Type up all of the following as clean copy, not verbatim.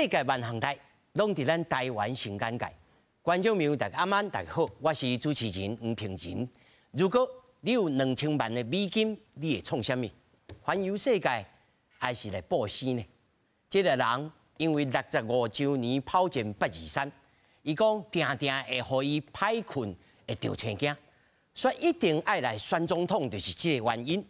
世界萬項代，攏佇咱台灣新簡介。觀眾朋友大家晚安，大家好，我是主持人黃平仁。如果你有2000萬的美金，你會創啥物？環遊世界，還是來布施呢？這個人因為65週年跑進八二三，伊講定定會予伊歹睏，會著青驚，所以一定愛來選總統，就是這個原因。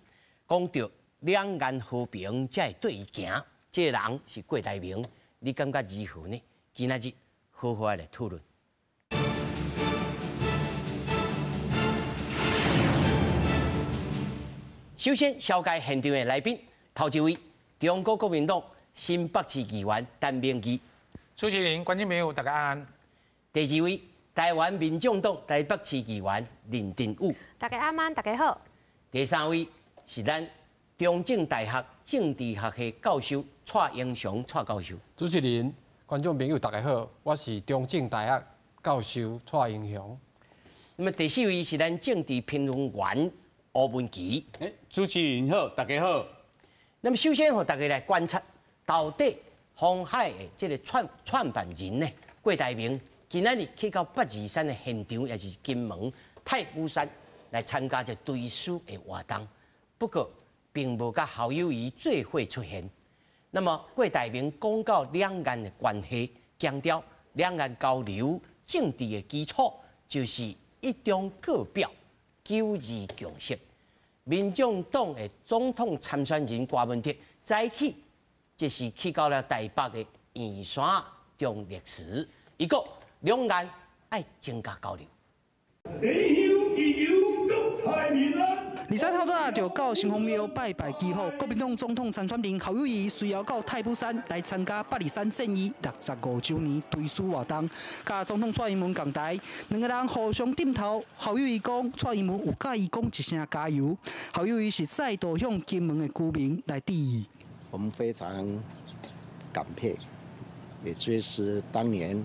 講著兩岸和平才會綴伊行，這個人是郭台銘，你感覺如何呢？今仔日好好來討論。首先，紹介現場的來賓，頭一位，中國國民黨新北市議員陳明義。主持人、觀眾朋友，大家安。第二位，台灣民眾黨台北市議員林珍羽。大家晚安，大家好。第三位是咱中正大學政治學系教授蔡英雄蔡教授。主持人、觀眾朋友，大家好，我是中正大學教授蔡英雄。那麼第四位是咱政治評論員吳文祺。主持人好，大家好。那麼首先，予大家來觀察，到底鴻海的這個創辦人呢，郭台銘，今仔日去到八二三的現場，也是金門太武山來參加這追思的活動。不過，並無佮侯友宜做伙出現。那麼郭台銘講到兩岸的關係，強調兩岸交流政治的基礎就是一中各表，九二共識。民眾黨的總統參選人郭文哲早起就是去到了台北的圓山忠烈祠，伊講兩岸愛增加交流。23號早就到城隍廟拜拜祈福，國民黨總統參選人侯友宜隨後到太武山來參加八二三戰役65週年追思活動，佮總統蔡英文仝台，兩个人互相點頭。侯友宜講，蔡英文有佮伊講一聲加油。侯友宜是再度向金門的居民來致意。我們非常感佩，也追思當年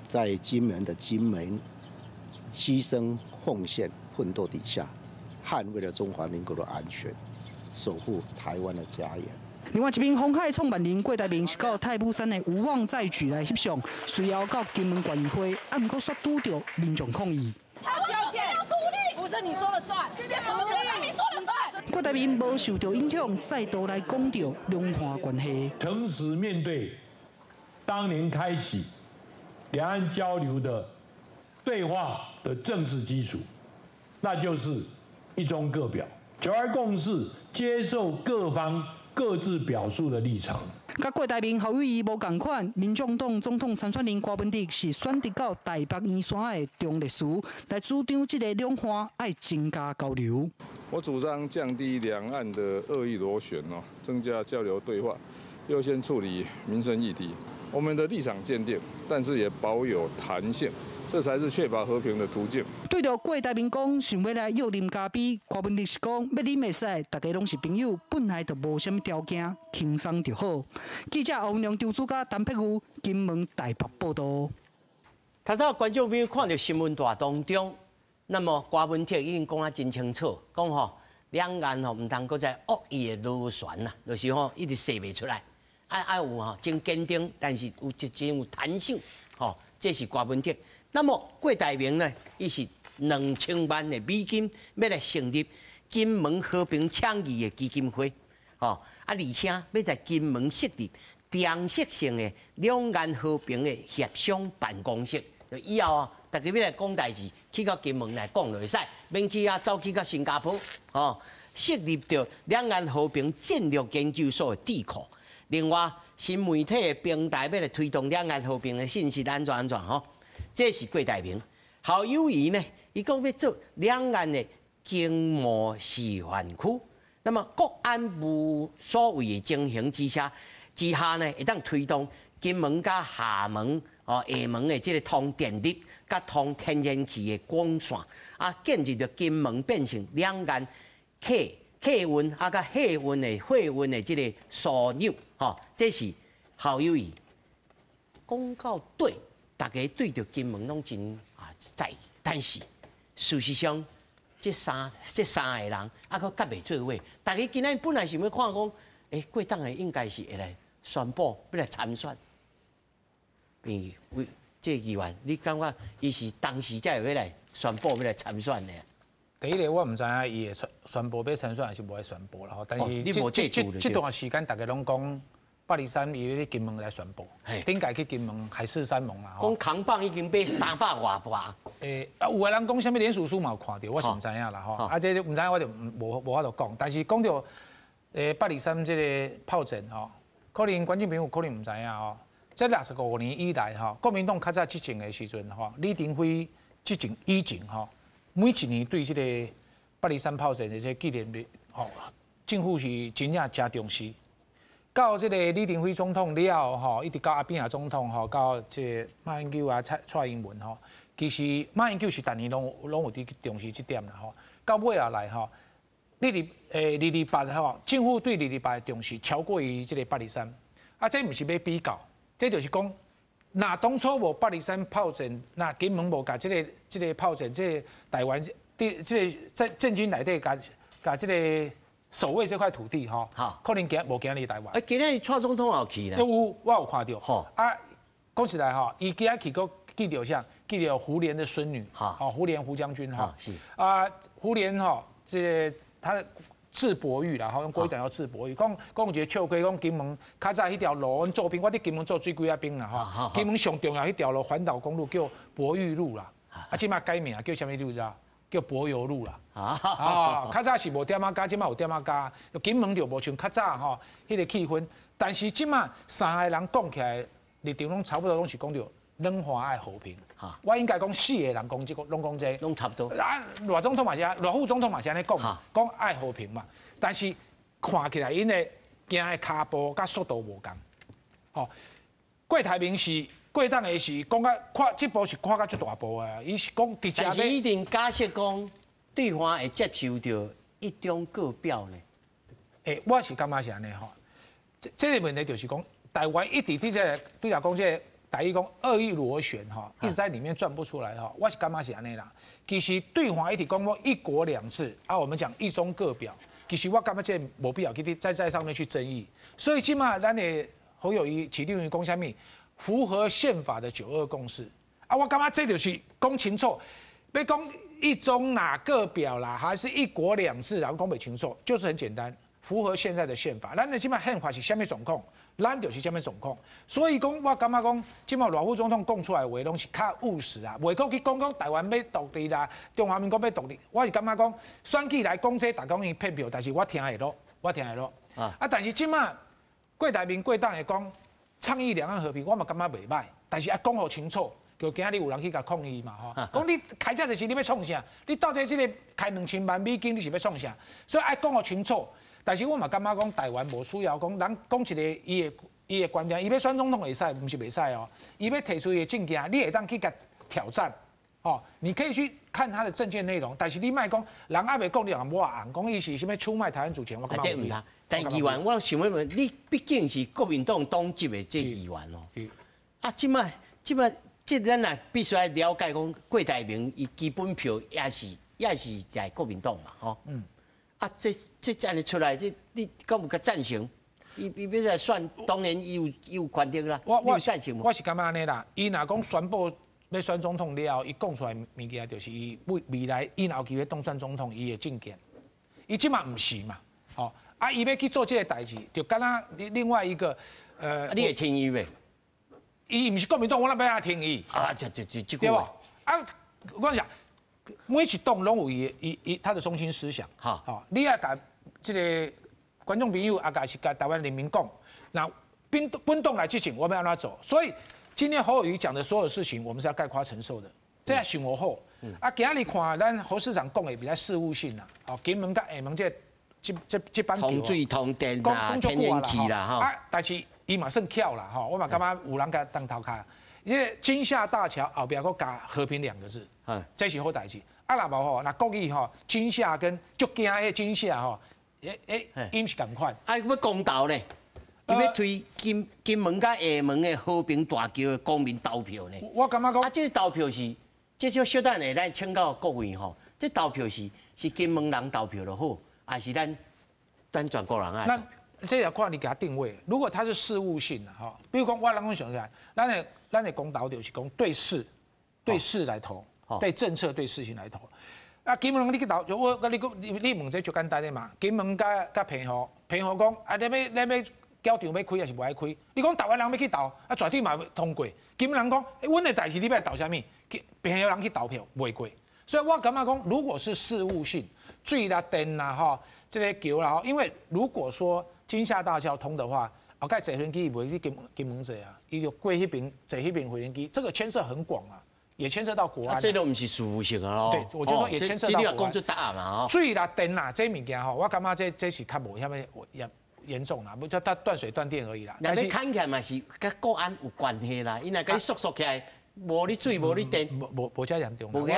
在金門的金門犧牲奉獻奮鬥底下，捍衛了中華民國的安全，守護台灣的家園。另外一邊，鴻海創辦人郭台銘是到太武山的無妄再舉來翕相，隨後到金門縣議會，啊，毋過煞拄著民眾抗議。要獨立，不是你說了算，今天不是郭台銘說了算。郭台銘無受著影響，再度來講著兩岸關係。誠實面對當年開啟兩岸交流的對話的政治基礎，那就是一中各表，九二共識，接受各方各自表述的立場。佮郭台銘、侯友宜無仝款，民眾黨總統參選人柯文哲是選擇到台北圓山的忠烈祠來主張這个兩岸愛增加交流。我主張降低兩岸的惡意螺旋哦，增加交流對話，優先處理民生議題。我們的立場堅定，但是也保有彈性。這才是確保和平的途徑。對著郭台銘講想欲來約啉咖啡，柯文哲是講欲啉會使，大家攏是朋友，本來就無啥物條件，輕鬆就好。記者歐良、張主家、陳碧如，金門台北報道。頭拄觀眾朋友看著新聞帶當中，那麼郭文哲已經講啊真清楚，講吼兩岸吼毋通閣再惡意的螺旋啦，就是吼一直踅袂出來，愛愛有吼真堅定，但是有真有彈性，吼，這是郭文哲。那麼郭台銘呢？伊是2000萬的美金，欲來成立金門和平倡議的基金會，吼啊，而且欲在金門設立常設性的兩岸和平的協商辦公室。就以後啊，大家欲來講代誌，去到金門來講就會使，免去遐走去到新加坡，吼，設立著兩岸和平戰略研究所的智庫。另外，新媒體的平台欲來推動兩岸和平的信息按怎按怎吼。這是郭台銘，侯友宜呢？伊講欲做兩岸的經貿示範區，那麼國安無所謂的情形之下呢，會當推動金門佮廈門、哦廈門的這个通電力、佮通天然氣的管線，啊，建立著金門變成兩岸客運啊佮貨運的貨運的這个樞紐，吼，這是侯友宜講到底。大家對著金門攏真啊在意，但是事實上，這三个人啊，閣結袂做伙。大家今仔本來想欲看講，欸，郭董的應該是會來宣布欲來參選，為這個議員，你感覺伊是當時才會欲來宣布欲來參選的？第一个我毋知影伊會宣布欲參選還是無愛宣布啦吼，但是這段時間大家攏講823伊欲去金門來宣布，頂屆去金門海誓山盟啦。講扛棒已經買300外塊。啊，有的人講啥物連署書嘛有看著，我是毋知影啦吼。啊，這毋知影我就無法度講。但是講著823這个炮戰吼，可能觀眾朋友可能毋知影吼。這65年以來吼，國民黨較早執政的時陣吼，李登輝執政以前吼，每一年對這个823炮戰的這个紀念日吼，政府是真正誠重視。到這个李登輝總統了後吼，一直到阿扁仔總統吼，到這个馬英九啊、蔡英文吼，其實馬英九是逐年攏有佇重視這點啦吼。到尾仔來吼，228吼，政府對228的重視超過於這个八二三，啊，這毋是欲比較。這就是講，若當初無八二三炮戰，若金門無共這个炮戰，這个台灣佇這个戰軍內底共這个守衛這塊土地吼，可能今無今日台灣。啊，今日蔡總統也有去啦。有，我有看著。啊，講實在吼，伊今仔去閣記著啥？記著胡璉的孫女。吼，胡璉胡將軍吼。是。啊，胡璉吼，這个他。智伯玉啦，吼，用國語講叫智伯玉。講講一个笑話，講金門較早彼條路，阮做兵，我佇金門做水龜仔兵啦，吼。金門上重要彼條路環島公路叫柏玉路啦，啊，這馬改名叫啥物路知影？叫柏油路啦。啊，較早是無點仔加，這馬有點仔加。金門就無像較早吼，彼个氣氛。但是這馬三个人講起來，立場攏差不多，攏是講著兩岸愛和平。我應該講四個人講這个，攏講這个，攏差不多。啊，賴總統嘛是啊，賴副總統嘛是按呢講，講愛和平嘛。但是看起來𪜶的行的跤步佮速度無仝。吼，郭台銘是過當的是講甲跨這步是跨甲足大步的，伊是講直接。但是一定假設講對方會接受著一中各表呢？我是感覺是按呢吼。這个問題就是講，台灣一直佇這个對來講這个。台語講惡意螺旋吼，一直在裡面轉不出來吼。我是感覺是按呢啦。其實對方一直講說一國兩制啊，我們講一中各表，其實我感覺這無必要去在上面去爭議。所以這馬咱的侯友宜市長講啥物，符合憲法的九二共識啊，我感覺這就是講清楚，欲講一中哪個表啦，還是一國兩制，然後講袂清楚，就是很簡單，符合現在的憲法。咱的這馬憲法是啥物狀況？咱就是這物狀況，所以講我感覺講，這馬賴副總統講出來的話攏是較務實啊，袂閣去講講台灣欲獨立啦，中華民國欲獨立。我是感覺講選舉來講這逐家講伊騙票，但是我聽會落，我聽會落。啊，但是這馬郭台銘郭董會講倡議兩岸和平，我嘛感覺袂䆀，但是愛講予清楚，就驚你有人去共抗議嘛吼。講你開遮濟錢，你欲創啥？你到底這个開2000萬美金，你是欲創啥？所以愛講予清楚。但是我嘛感覺講台灣無需要講，人講一个伊的觀點，伊欲選總統會使，毋是袂使哦。伊欲提出伊的政見，你會當去共挑戰，哦，你可以去看他的政見內容。但是你莫講，人猶未講你就抹紅，講伊是啥物出賣台灣主權，我感覺。這毋通。但議員，我想欲問你，畢竟是國民黨黨籍的這議員哦。啊，這馬這咱也必須愛了解講，郭台銘伊基本票也是在國民黨嘛，吼。啊，這按呢出來，這你敢有共贊成？伊欲來選，當然伊有權力啦。我贊成。我是感覺按呢啦，伊若講宣布欲選總統了後，伊講出來物件就是伊未來伊若有機會當選總統，伊的政見。伊這馬毋是嘛？吼啊，伊欲去做這个代誌，就敢若另外一個，你會聽伊袂？伊毋是國民黨，我哪欲按怎聽伊？啊，這這對無？啊，我講。每一黨攏有伊他的中心思想。好，你愛共這个觀眾朋友啊，共是共台灣人民講，那本黨來執政，我們按怎做？所以今天侯友宜講的所有事情，我們是要概括承受的。這樣想好。啊，今日看咱侯市長講的比較事務性啦。哦，金門佮廈門這班通水通電啦，天然氣啦，吼。啊，但是伊嘛算巧啦，吼，我嘛感覺有人共當頭跤。因為金廈大橋後壁閣加和平兩個字，這是好代誌。啊，若無吼，若國語吼，金廈跟足驚彼金廈吼，音是仝款。啊，欲公投咧，伊欲推金門佮廈門的和平大橋的公民投票呢？我感覺講，啊，這个投票是，這就小等下咱請教各位吼，這投票是金門人投票就好，還是咱全國人愛投票？這要看你給他定位。如果它是事務性的吼，比如講我人講想起來，咱的公投就是講對事，對事來投，對政策對事情來投。啊，金門你去投，就我佮你講，你問這足簡單的嘛。金門佮澎湖，澎湖講啊，你欲繳場欲開抑是無愛開？你講台灣人欲去投，啊絕對嘛通過。金門人講，阮的代誌你欲來投啥物？澎湖人去投票袂過。所以我感覺講，如果是事務性，水啦、電啦、吼，這个橋啦，因為如果說金廈大橋通的話，後蓋坐飛機袂去金門坐啊，伊就過彼邊坐彼邊飛機，這個牽涉很廣啊。也牽涉到國安，這都毋是事務性啊咯。對，我就說也牽涉到國安。這答案嘛，水啦、電啦，這物件吼，我感覺這是較無遐物嚴重啦，無就它斷水斷電而已啦。若欲砍起來嘛是佮國安有關係啦，伊若共你縮縮起來，無你水無你電，無遮嚴重。無遮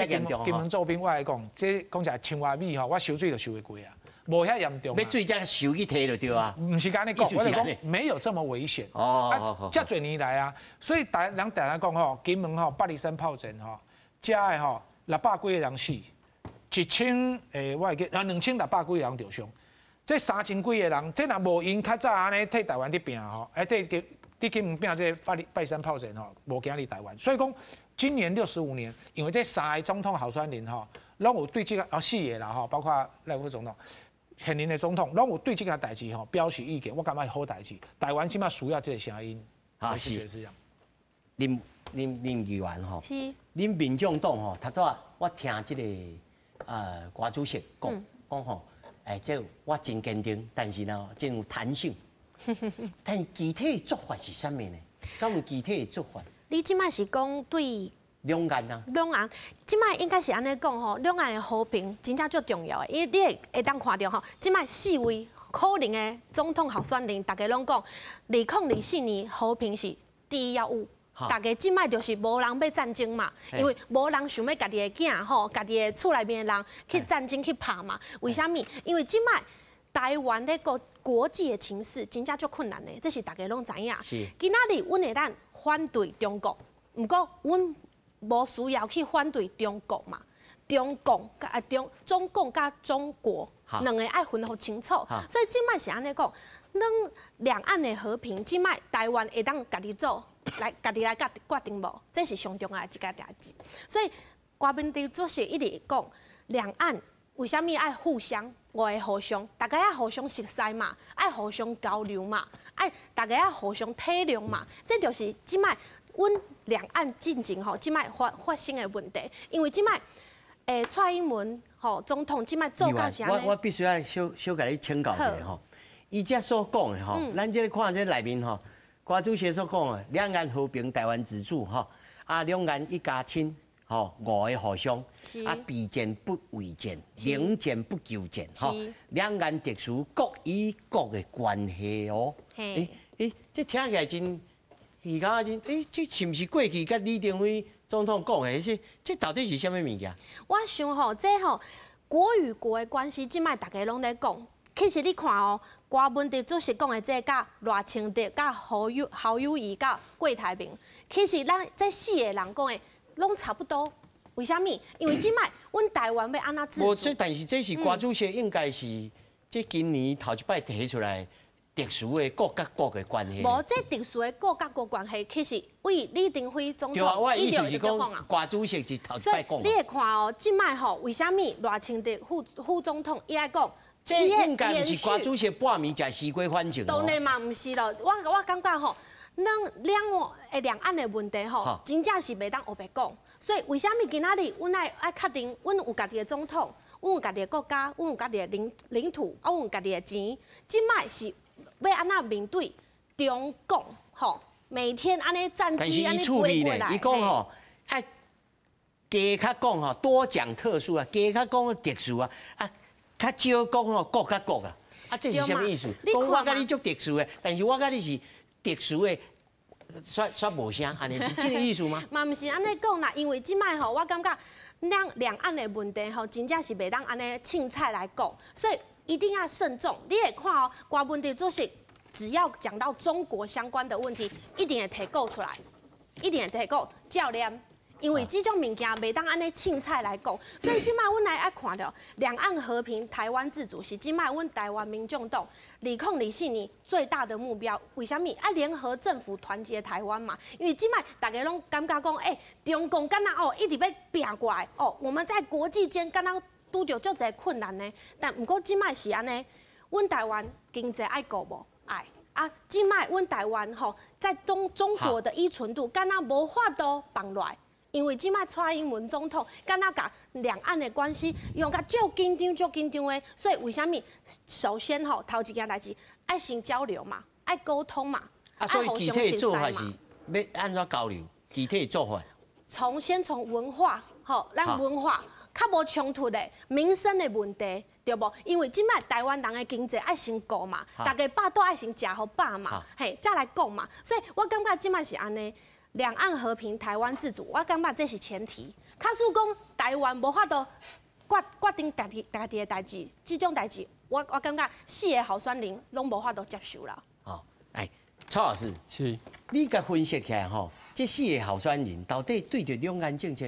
嚴重。金門做兵，我來講，這講起來千外米吼，我收水就收會過啊。無遐嚴重。欲水才收去提就對啊。毋是按呢講，我是講沒有這麼危險。哦，遮濟年來啊，所以台人台來講吼，金門吼八二三炮戰吼，遮的吼600幾個人死，1000我會記啊2600幾個人著傷，這3000幾個人，這若無𪜶較早按呢替台灣佇拚吼，替佇金門拚這八二三炮戰吼，無今日台灣。所以講今年65年，因為這三個總統候選人吼，攏有對這个四個啦吼，包括賴副總統。現任的總統攏有對這件代誌吼表示意見，我感覺是好代誌。台灣這擺需要這个聲音，啊是。是這樣。林議員吼，是。恁民眾黨吼，頭拄仔我聽這个郭主席講講吼，這我真堅定，但是呢，真有彈性。但具體的做法是啥物呢？敢有具體的做法？你這擺是講對？兩岸啊，兩岸這擺應該是按呢講吼，兩岸的和平真正足重要的，因為你會當看著吼，這擺四位可能的總統候選人，大家攏講，2024年和平是第一要務。大家這擺就是無人欲戰爭嘛，因為無人想欲家己的囝吼，家己的厝內面的人去戰爭去拍嘛。為啥物？因為這擺台灣咧個國際的情勢真正足困難的，這是大家攏知影。今仔日阮會當反對中國，毋過阮無需要去反對中國嘛，中共佮中共佮中國兩个愛分予清楚，所以這擺是按呢講，兩岸的和平，這擺台灣會當家己做，來家己來決定無？這是上重要的一个代誌。所以郭文哲主席一直講，兩岸為啥物愛互相五个互相，大家愛互相熟似嘛，愛互相交流嘛，愛大家愛互相體諒嘛，這就是這擺阮兩岸進前吼，這擺發生的問題，因為這擺蔡英文吼總統這擺做到是按呢。我必須愛小小共你請教一下吼，伊這所講的吼，咱這看這內面吼，郭主席所講的兩岸和平、台灣自主吼，啊兩岸一家親吼，五个互相，啊避戰不畏戰，寧戰不求戰吼，兩岸特殊國與國的關係哦，這聽起來真。而家真，這是毋是過去佮李登輝總統講的？是這到底是啥物物件？我想吼，這吼國與國的關係，這擺大家攏咧講。其實你看哦，郭文哲主席講的這佮賴清德、佮侯友宜、佮郭台銘，其實咱這四个人講的攏差不多。為啥物？因為這擺阮台灣欲按怎自主？無，這但是這是郭主席應該是這今年頭一擺提出來。特殊的國佮國的關係。無，這特殊的國佮國關係，其實為李登輝總統，對啊，我的意思是講，郭主席是頭一擺講。所以你會看哦，這擺吼，為啥物賴清德副總統伊愛講？這應該毋是郭主席半暝食西瓜反正。當然嘛，毋是咯。我感覺吼，兩岸的問題吼，真正是袂當烏白講。所以為啥物今仔日阮愛確定，阮有家己的總統，阮有家己的國家，阮有家己的領土，啊，阮有家己的錢。這擺是欲按怎面對中共吼，每天按呢戰機按呢飛過來。伊講吼，愛加較講吼，多講特殊啊，加較講特殊啊，啊，較少講吼國佮國啊，啊，這是啥物意思？講我佮你足特殊的，但是我佮你是特殊的，煞無啥，按呢是這个意思嗎？嘛毋是按呢講啦，因為這擺吼，我感覺兩岸的問題吼，真正是袂當按呢凊彩來講，所以一定要慎重。你會看哦，郭文哲主席只要講到中國相關的問題，一定會提講出來，一定會提講教練。因為這種物件袂當按呢凊彩來講，所以這擺阮來愛看著兩岸和平、台灣自主是這擺阮台灣民眾黨2024年最大的目標。為啥物？愛聯合政府團結台灣嘛？因為這擺大家攏感覺講，欸，中共敢若哦一直欲拚過來哦，我們在國際間敢若拄著足濟困難呢。但毋過這擺是按呢，阮台灣經濟愛顧無？愛啊！這擺阮台灣吼，在中國的依存度敢若無法度放落來。因為這擺蔡英文總統敢若共兩岸的關係用共足緊張、足緊張的，所以為啥物？首先吼，頭一件代誌愛先交流嘛，愛溝通嘛。啊，所以具體做法是欲按怎交流？具體做法？先從文化，吼，咱文化較無衝突的民生的問題，對無？因為這擺台灣人的經濟愛先顧嘛，大家飽肚愛先食予飽嘛，嘿，才來講嘛。所以我感覺這擺是按呢。兩岸和平，台灣自主，我感覺這是前提。假使講台灣無法度決定家己的代誌，這種代誌，我感覺四个候選人攏無法度接受啦。好，哎，蔡老師，是，你共分析起來吼，這四个候選人到底對著兩岸政策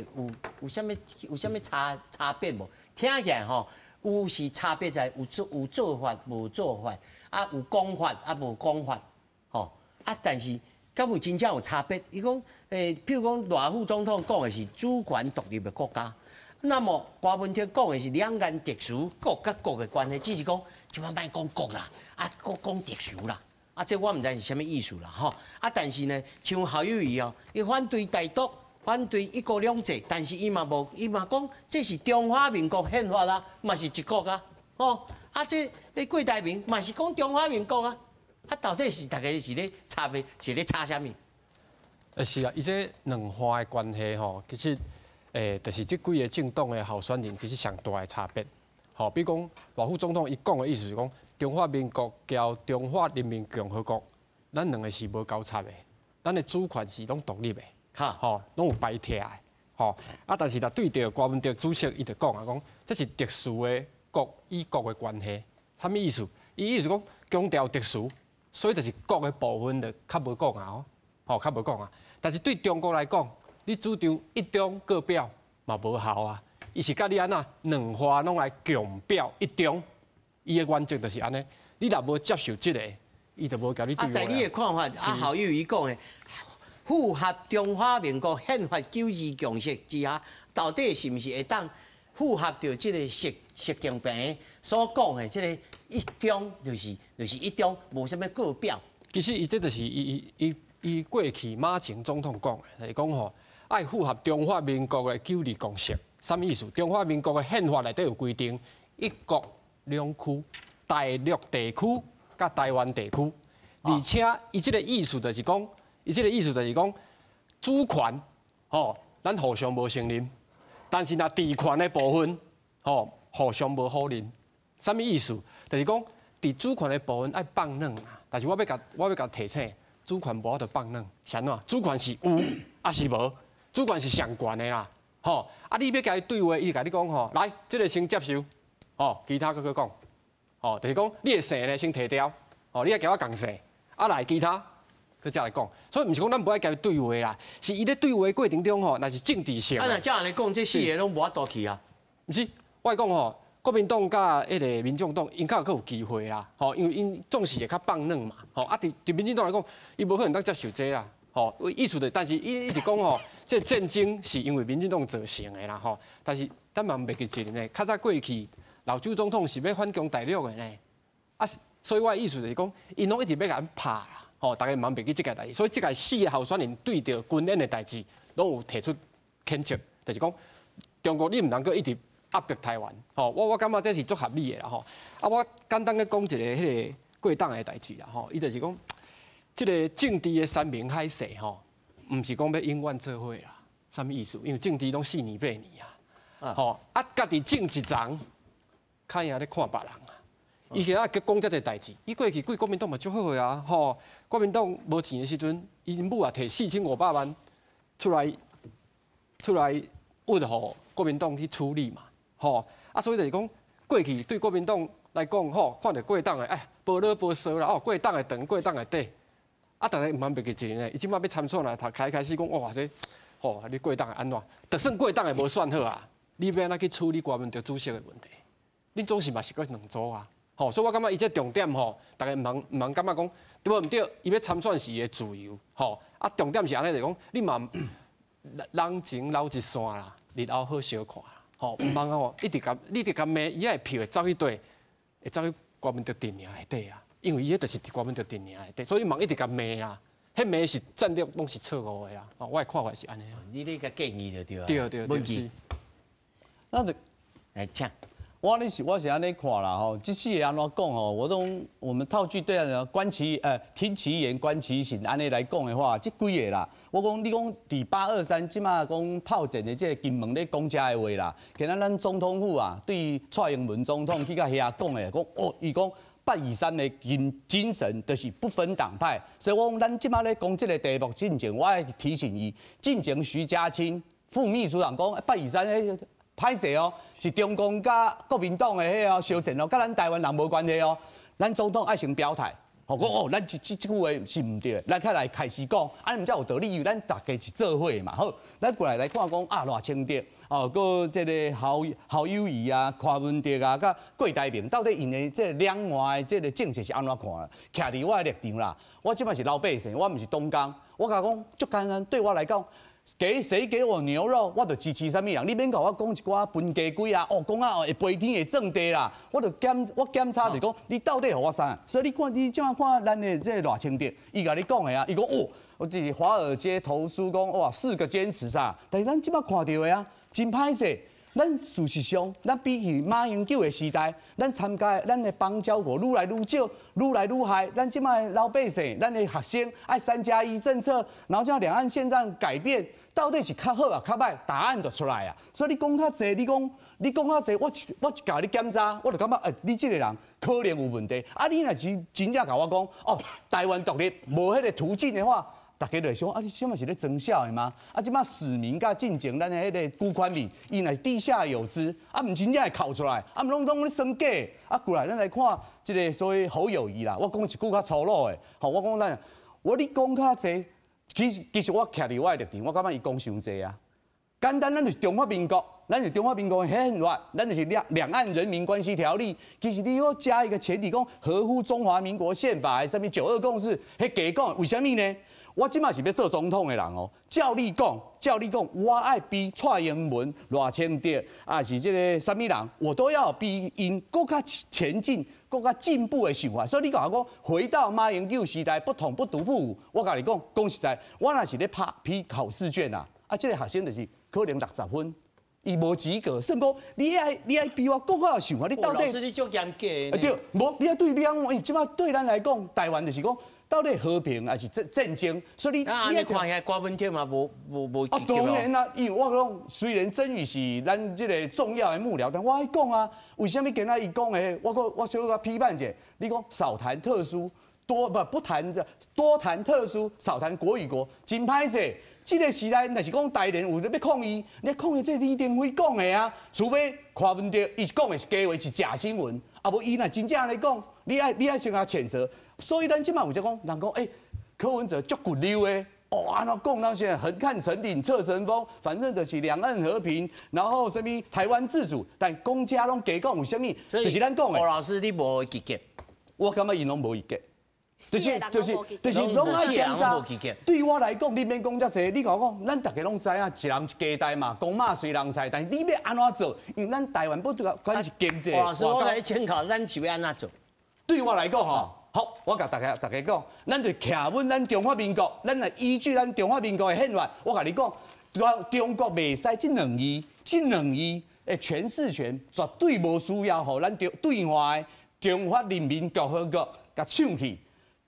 有啥物差別無？聽起來吼，有是差別在有做法無做法，啊有講法啊無講法，吼啊，但是。敢有真正有差別？伊講，譬如講，賴副總統講的是主權獨立的國家，那麼柯文哲講的是兩岸特殊國佮國的關係，只是講這擺莫講國啦，啊，閣講特殊啦，啊，這我毋知是啥物意思啦，吼，啊，但是呢，像侯友宜哦，伊反對台獨，反對一國兩制，但是伊嘛無，伊嘛講這是中華民國憲法啦，嘛是一國啊，吼，啊，這郭台銘嘛是講中華民國啊。啊，到底是大家是咧差別，是咧差啥物？是啊，伊這兩岸的關係吼，其實就是這幾个政黨的候選人其實上大的差別。吼，比如講賴副總統伊講的意思是講，中華民國佮中華人民共和國，咱兩个是無交叉的，咱的主權是攏獨立的，吼，攏有排拆的，吼。啊，但是若對著柯文哲主席，伊就講啊，講這是特殊的國與國的關係，啥物意思？伊意思講強調特殊。所以就是國的部分就較無講啊，吼，較無講啊。但是對中國來講，你主張一中各表嘛無效啊。伊是佮你按怎兩岸攏來強表一中，伊的原則就是按呢。你若無接受這个，伊就無共你對話。啊，在你的看法，啊，侯友宜講的，符合中華民國憲法九二共識之下，到底是毋是會當符合著這个習近平所講的這个一中，就是一中，無啥物各表。其實伊這就是伊過去馬前總統講的，就是講吼，愛符合中華民國的九二共識。啥物意思？中華民國的憲法內底有規定，一國兩區，大陸地區佮台灣地區，而且伊這个意思就是講，伊這个意思就是講主權，吼，咱互相無承認。但是若治權的部分，吼，互相無否認，啥物意思？就是講，佇主權的部分愛放軟啊。但是我欲共提醒，主權無法度放軟，是按怎？主權是有，抑是無？主權是上懸的啦，吼！啊，你欲共伊對話，伊共你講吼，來，這个先接受，吼，其他閣閣講，吼，就是講你的姓呢先提掉，吼，你愛共我仝姓，啊來其他。閣才來講，所以毋是講咱無愛共伊對話啦，是伊咧對話過程中吼，若是政治性。啊，若照按呢講，這四个攏無法度去啊。毋是，我講吼，國民黨佮彼个民眾黨，𪜶較閣有機會啦，吼，因為𪜶總是會較放軟嘛，吼，啊，佇民進黨來講，伊無可能當接受這啊，吼，意思就，但是伊一直講吼，這個戰爭是因為民進黨造成的啦，吼，但是咱嘛袂記一個呢，較早過去老朱總統是欲反攻大陸的呢，啊，所以我的意思就是講，𪜶攏一直欲共咱拍啦。吼，大家毋通袂記這件代誌，所以這個四个候選人對著軍演的代誌，攏有提出譴責，就是講中國你毋通閣一直壓迫台灣。吼，我感覺這是足合理的啦。吼，啊，我簡單閣講一个彼个過黨的代誌啦。吼，伊就是講，這个政治的山盟海誓吼，毋是講欲永遠做伙啦，啥物意思？因為政治攏4年8年啊，吼，啊，家己種一叢，較贏咧看別人啊。伊今仔講遮濟代誌，伊過去對國民黨嘛足好的啊，吼！國民黨無錢的時陣，𪜶母也提4500萬出來鬱予國民黨去處理嘛，吼！啊，所以就是講過去對國民黨來講，吼，看著過黨的，哎，無老無臊啦，哦，過黨的長，過黨的短，啊，但是毋通袂記一個呢，伊這擺欲參選來，頭開開始講，哇，這，吼，你过冬会按怎？就算过冬会无选好啊，你欲按怎去处理柯文哲主席的问题？你总是嘛是阁两组啊，吼，所以我感觉伊这重点吼，大家毋通感觉讲对无毋对，伊欲参选是伊的自由，吼，啊，重点是按呢就讲，你嘛人情留一线啦，日后好相看，吼，毋通吼一直共你一直共骂，伊的票会走去佗？会走去柯文哲阵营内底啊，因为伊彼就是柯文哲阵营内底，所以毋通一直共骂啊。彼骂是战略拢是错误的啦，哦，我的看法是按呢。你咧共建议就对啊。对对对，是。那就来请。我是按呢看啦吼，这次按怎讲吼，我拢我们套句对啊，听其言观其行，按呢来讲的话，这几个啦，我讲你讲伫823这马讲炮战的这个金门咧讲遮的话啦，今仔咱总统府啊，对蔡英文总统去共遐讲的，讲哦，伊讲823的精神就是不分党派，所以我讲咱这马咧讲这个题目进前，我爱提醒伊，进前徐佳青副秘书长讲八二三彼。歹势哦，是中共佮国民党的彼个相战哦，佮咱台湾人无关系哦。咱总统爱先表态，吼讲哦，咱这句话是毋对的，咱较来开始讲，按呢才有道理，因为咱大家是做伙的嘛。好，咱过来来看讲啊，赖清德哦，阁这个侯友宜啊，柯文哲啊，佮郭台铭，到底𪜶的这两岸的这个政策是按怎看？徛伫我的立场啦，我这马是老百姓，我毋是党工，我共讲足简单，对我来讲。给谁给我牛肉，我就支持啥物人。你免共我讲一寡分家鬼啊，哦，讲啊会飞天会钻地啦，我就检我检查就是讲，你到底予我啥？所以你看，你这马看咱的这个赖清德，伊共你讲的啊，伊讲哦，我这是华尔街投书讲哇，四个坚持啥？但是咱这马看著的啊，真歹势。咱事实上，咱比起马英九的时代，咱参加咱的邦交国愈来愈少，愈来愈害。咱这马老百姓，咱的学生爱3+1政策，然后这两岸现状改变，到底是较好啊，较䆀？答案就出来啊。所以你讲较济，你讲较济，我一共你检查，我就感觉，欸，你这个人可能有问题。啊，你若是真正共我讲，哦，台湾独立无彼个途径的话。大家就会想啊，你这马是咧装痟的吗？啊，这马史明佮进前咱的彼个辜宽敏，伊若是地下有知，啊，毋真正会哭出来，啊，毋拢拢咧耍假。啊，过来咱来看这个所谓侯友宜啦，我讲一句较粗鲁的，吼，我讲咱，我你讲较济，其实我徛伫我的立场，我感觉伊讲伤济啊。简单，咱就是中华民国，咱是中华民国的宪法，咱就是两岸人民关系条例。其实你要加一个前提，讲合乎中华民国宪法，还是啥物九二共识，彼假讲，为啥物呢？我这马是欲做总统的人哦，照你讲，我爱比蔡英文、赖清德，啊是这个啥物人，我都要比𪜶阁较前进、阁较进步的想法。所以你共我讲，回到马英九时代，不统不独不武，我共你讲，讲实在，我若是咧拍批考试卷啊，啊，这个学生就是可能60分。伊无及格，算讲你爱比我阁较有想法，你到底？老师你足严格。对，无你爱对两岸，这马对咱来讲，台湾就是讲。到底和平还是战争？所以你啊，你看遐柯文哲嘛，无无啊，当然啦，因为我讲虽然曾毓是咱这个重要的幕僚，但我爱讲啊，为啥物今仔伊讲的，我阁我小可批判一下，你讲少谈特殊，多不不谈多谈特殊，少谈国与国，真歹势。这个时代，若是讲台联有咧欲抗议，你抗议这李登辉讲的啊，除非柯文哲伊讲的是假话，是假新闻，啊无伊若真正来讲，你爱先共谴责。所以咱这马有才讲，人讲欸，柯文哲足骨溜的，哦，按怎讲，咱现在横看成岭侧成峰，反正就是两岸和平，然后啥物台湾自主，但讲遮拢假讲，为啥物？就是咱讲的。吴老师，你无意见？我感觉𪜶拢无意见。就是拢爱检查。对我来讲，你免讲遮济，你共我讲，咱大家拢知影，一人一家代嘛，公肉随人菜。但是你欲按怎做？因为咱台湾不管是经济，老师，我共你请教，咱是欲按怎做？对我来讲吼，好，我共大家讲，咱就徛稳咱中华民国，咱来依据咱中华民国的宪法。我共你讲，中国袂使这两字，这两字的诠释权绝对无需要予咱对岸的中华人民共和国共抢去。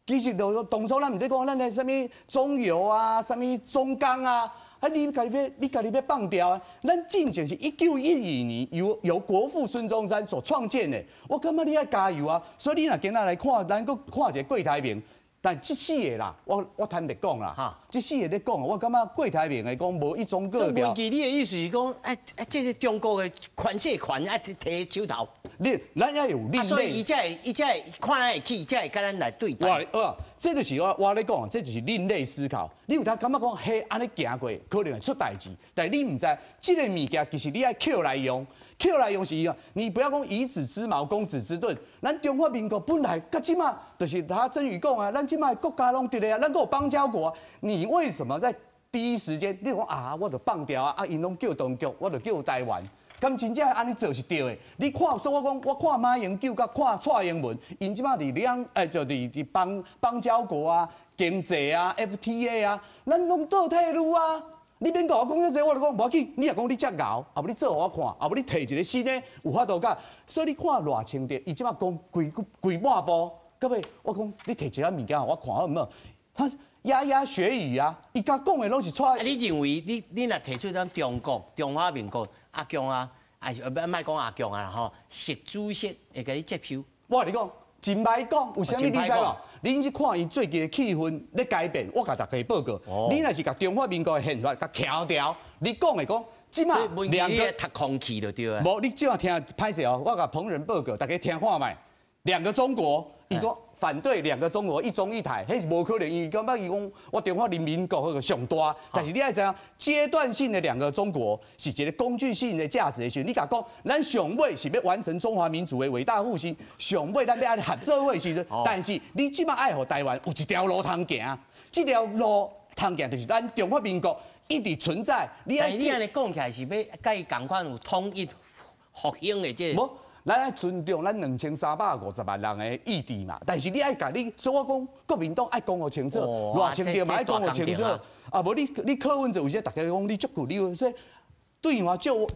其实就当初咱毋咧讲咱的啥物中油啊，啥物中钢啊，啊你家己欲放掉啊？咱进前是1912年由国父孙中山所创建的，我感觉你爱加油啊！所以你若今仔来看，咱阁看一下郭台铭，但这四个啦，我坦白讲啦，哈，这四个咧讲，我感觉郭台铭的讲无一中各表。你的意思是讲，哎哎，这个中国的权势权爱提手头。你咱也有另类。所以伊才會，伊才會看咱會起，才會佮咱來對待。這就是我咧講，這就是另類思考。你有當感覺講，彼按呢行過，可能會出代誌，但是你毋知，這个物件其實你愛抾來用，抾來用是伊，你不要講以子之矛攻子之盾。咱中華民國本來佮這馬就是他真宇講啊，咱這馬國家攏佇咧啊，咱閣有邦交國啊，你為什麼在第一時間你講啊，我就放掉啊，啊，𪜶攏叫當局，我就叫台灣。敢真正按呢做是對的？你看，所以我講，我看馬英九佮看蔡英文，𪜶這馬佇兩，就佇邦交國啊、經濟啊、FTA 啊，咱攏倒退嚕啊！你免共我講這濟，我就講無要緊。你若講你遮𠢕，啊無你做予我看，啊無你提一個新的，有法度佮。所以你看賴清德，伊這馬講規規半步，到尾我講你提一個物件予我看好毋好？他牙牙學語啊，伊共講的攏是錯。啊，你認為你若提出咱中國中華民國阿共啊，還是莫講阿共啊吼，習主席會共你接受？我共你講，真歹講，為啥物你知無？恁去看伊最近的氣氛咧改變，我共大家報告。你若是共中華民國的憲法共撬掉，你講的講，這馬兩個讀空氣就對啊。無，你這馬聽歹勢哦，我共彭仁報告，大家聽看覓。兩個中國，伊講反對兩個中國，一中一台，彼是無可能，因為感覺伊講我中華人民共和國上大，但是你愛知影，階段性的兩個中國是一個工具性的價值的時陣，你共講，咱上尾是欲完成中華民族的偉大復興，上尾咱欲按合做伙的時陣，但是你這馬愛予台灣有一條路通行，這條路通行就是咱中華民國一直存在。你按呢講起來是欲佮伊仝款有統一復興的這個。咱愛尊重咱2350萬人的意志嘛，但是你愛共你，所以我講國民黨愛講予清楚，賴清德嘛愛講予清楚，啊無你柯文哲有時大家講你足夠，你說對我就我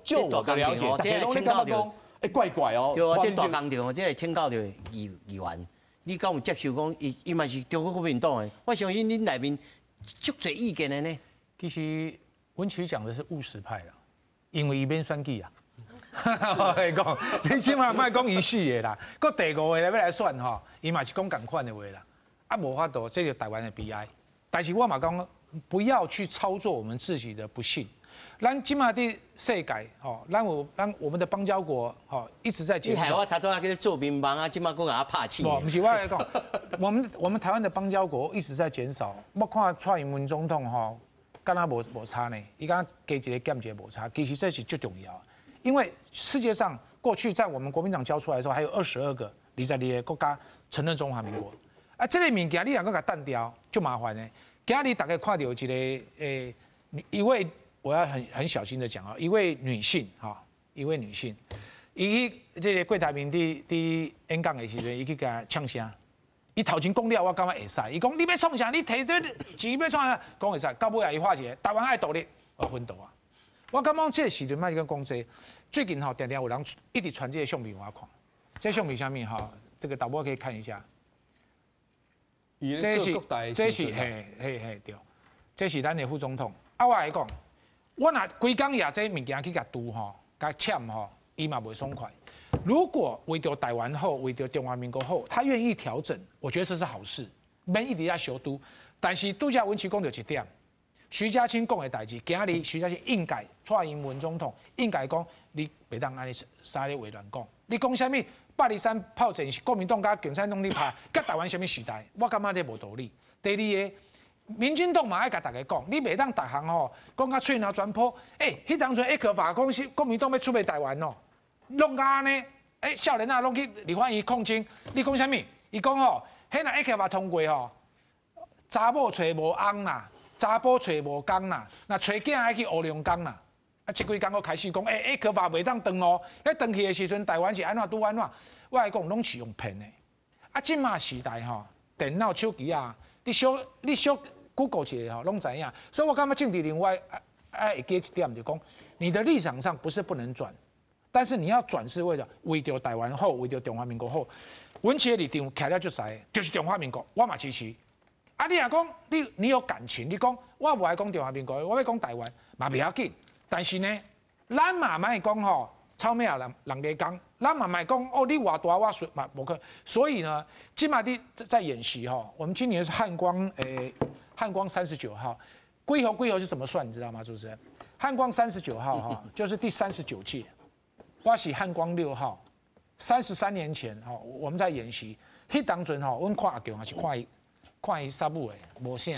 的了解，大家攏咧感覺講，欸怪怪哦。對啊，這大工程哦，這個請教著議員，你敢有接受講伊伊嘛是中國國民黨的？我相信恁內面足濟意見的呢。其實文琪講的是務實派啦，因為伊免選舉啊。我來講，你起碼莫講伊四个啦，閣第五個來欲來選吼，伊嘛是講仝款的話啦。啊，無法度，這就台灣的悲哀。但是我嘛講，不要去操作我們自己的不幸。咱這馬佇世界吼，咱有咱我們的邦交國吼一直在減少。你害我頭拄仔去做民望啊，這馬閣共我拍氣。無，毋是我來講，我們台灣的邦交國一直在減少。我看蔡英文總統吼，敢若無差呢，伊敢加一个減一个無差，其實這是最重要。因為世界上過去在我們國民黨交出來的時候，還有22個22個國家承認中華民國。啊，這個物件你若閣共淡掉，就麻煩呢。今日大家看著一个一位，我要很小心的講啊，一位女性哈，一位女性，伊去這个郭台銘佇演講的時陣，伊去共嗆聲，伊頭前講了，我感覺會使。伊講你欲創啥？你提這錢欲創啥？講會使。到尾啊，伊話一个台灣愛獨立，我昏倒啊！我感覺這個時陣莫閣講這個，最近吼，定定有人一直傳這个相片予我看，這個相片啥物吼？這個導播可以看一下。這是這是嘿嘿嘿對，這是咱的副總統。啊，我來講，我若規工舉這物件去共揬吼，共攕吼，伊嘛袂爽快。如果為著台灣好，為著中華民國好，他願意調整，我覺得這是好事，免一直遐相揬。但是拄才文琪講著一點。徐佳馨講的代誌，今日徐佳馨應該蔡英文總統應該講，你袂當按呢啥咧話亂講，你講啥物？823炮戰是國民黨佮共產黨咧拍，佮台灣啥物時代？我感覺這無道理。第二个，民進黨嘛愛共大家講，你袂當逐項吼講甲喙若全破。欸，彼當陣ECFA講是國民黨欲出賣台灣哦，弄甲按呢，欸，少年仔攏去立法院抗爭，你講啥物？伊講吼，彼若ECFA通過吼，查某揣無翁啦。查埔揣無工啦，若揣囝愛去烏龍崗啦，啊，這幾工閣開始講，欸，ECFA袂當斷哦，彼斷去的時陣，台灣是按怎拄按怎？我來講攏是用騙的。啊，這馬時代吼，電腦、手機啊，你小 Google 一下吼，攏知影。所以我感覺政治人物愛會記一點，就講你的立場上不是不能轉，但是你要轉是為了為著台灣好，為著中華民國好。阮這個立場徛了足實，就是中華民國，我嘛支持。啊！你若講你有感情，你講我無愛講中華民國，我欲講台灣嘛袂要緊。但是呢，咱嘛莫講吼，草尾仔人人家講，咱嘛莫講哦，你偌大我輸嘛無可能。所以呢，這馬佇在演習吼，我們今年是漢光漢光39號，幾號幾號是怎麼算？你知道嗎？主持人，漢光三十九號哈，就是第39屆，我是漢光6號， 33年前吼，我們在演習，彼當陣吼，阮看阿強也是看伊看伊殺母的，無啥。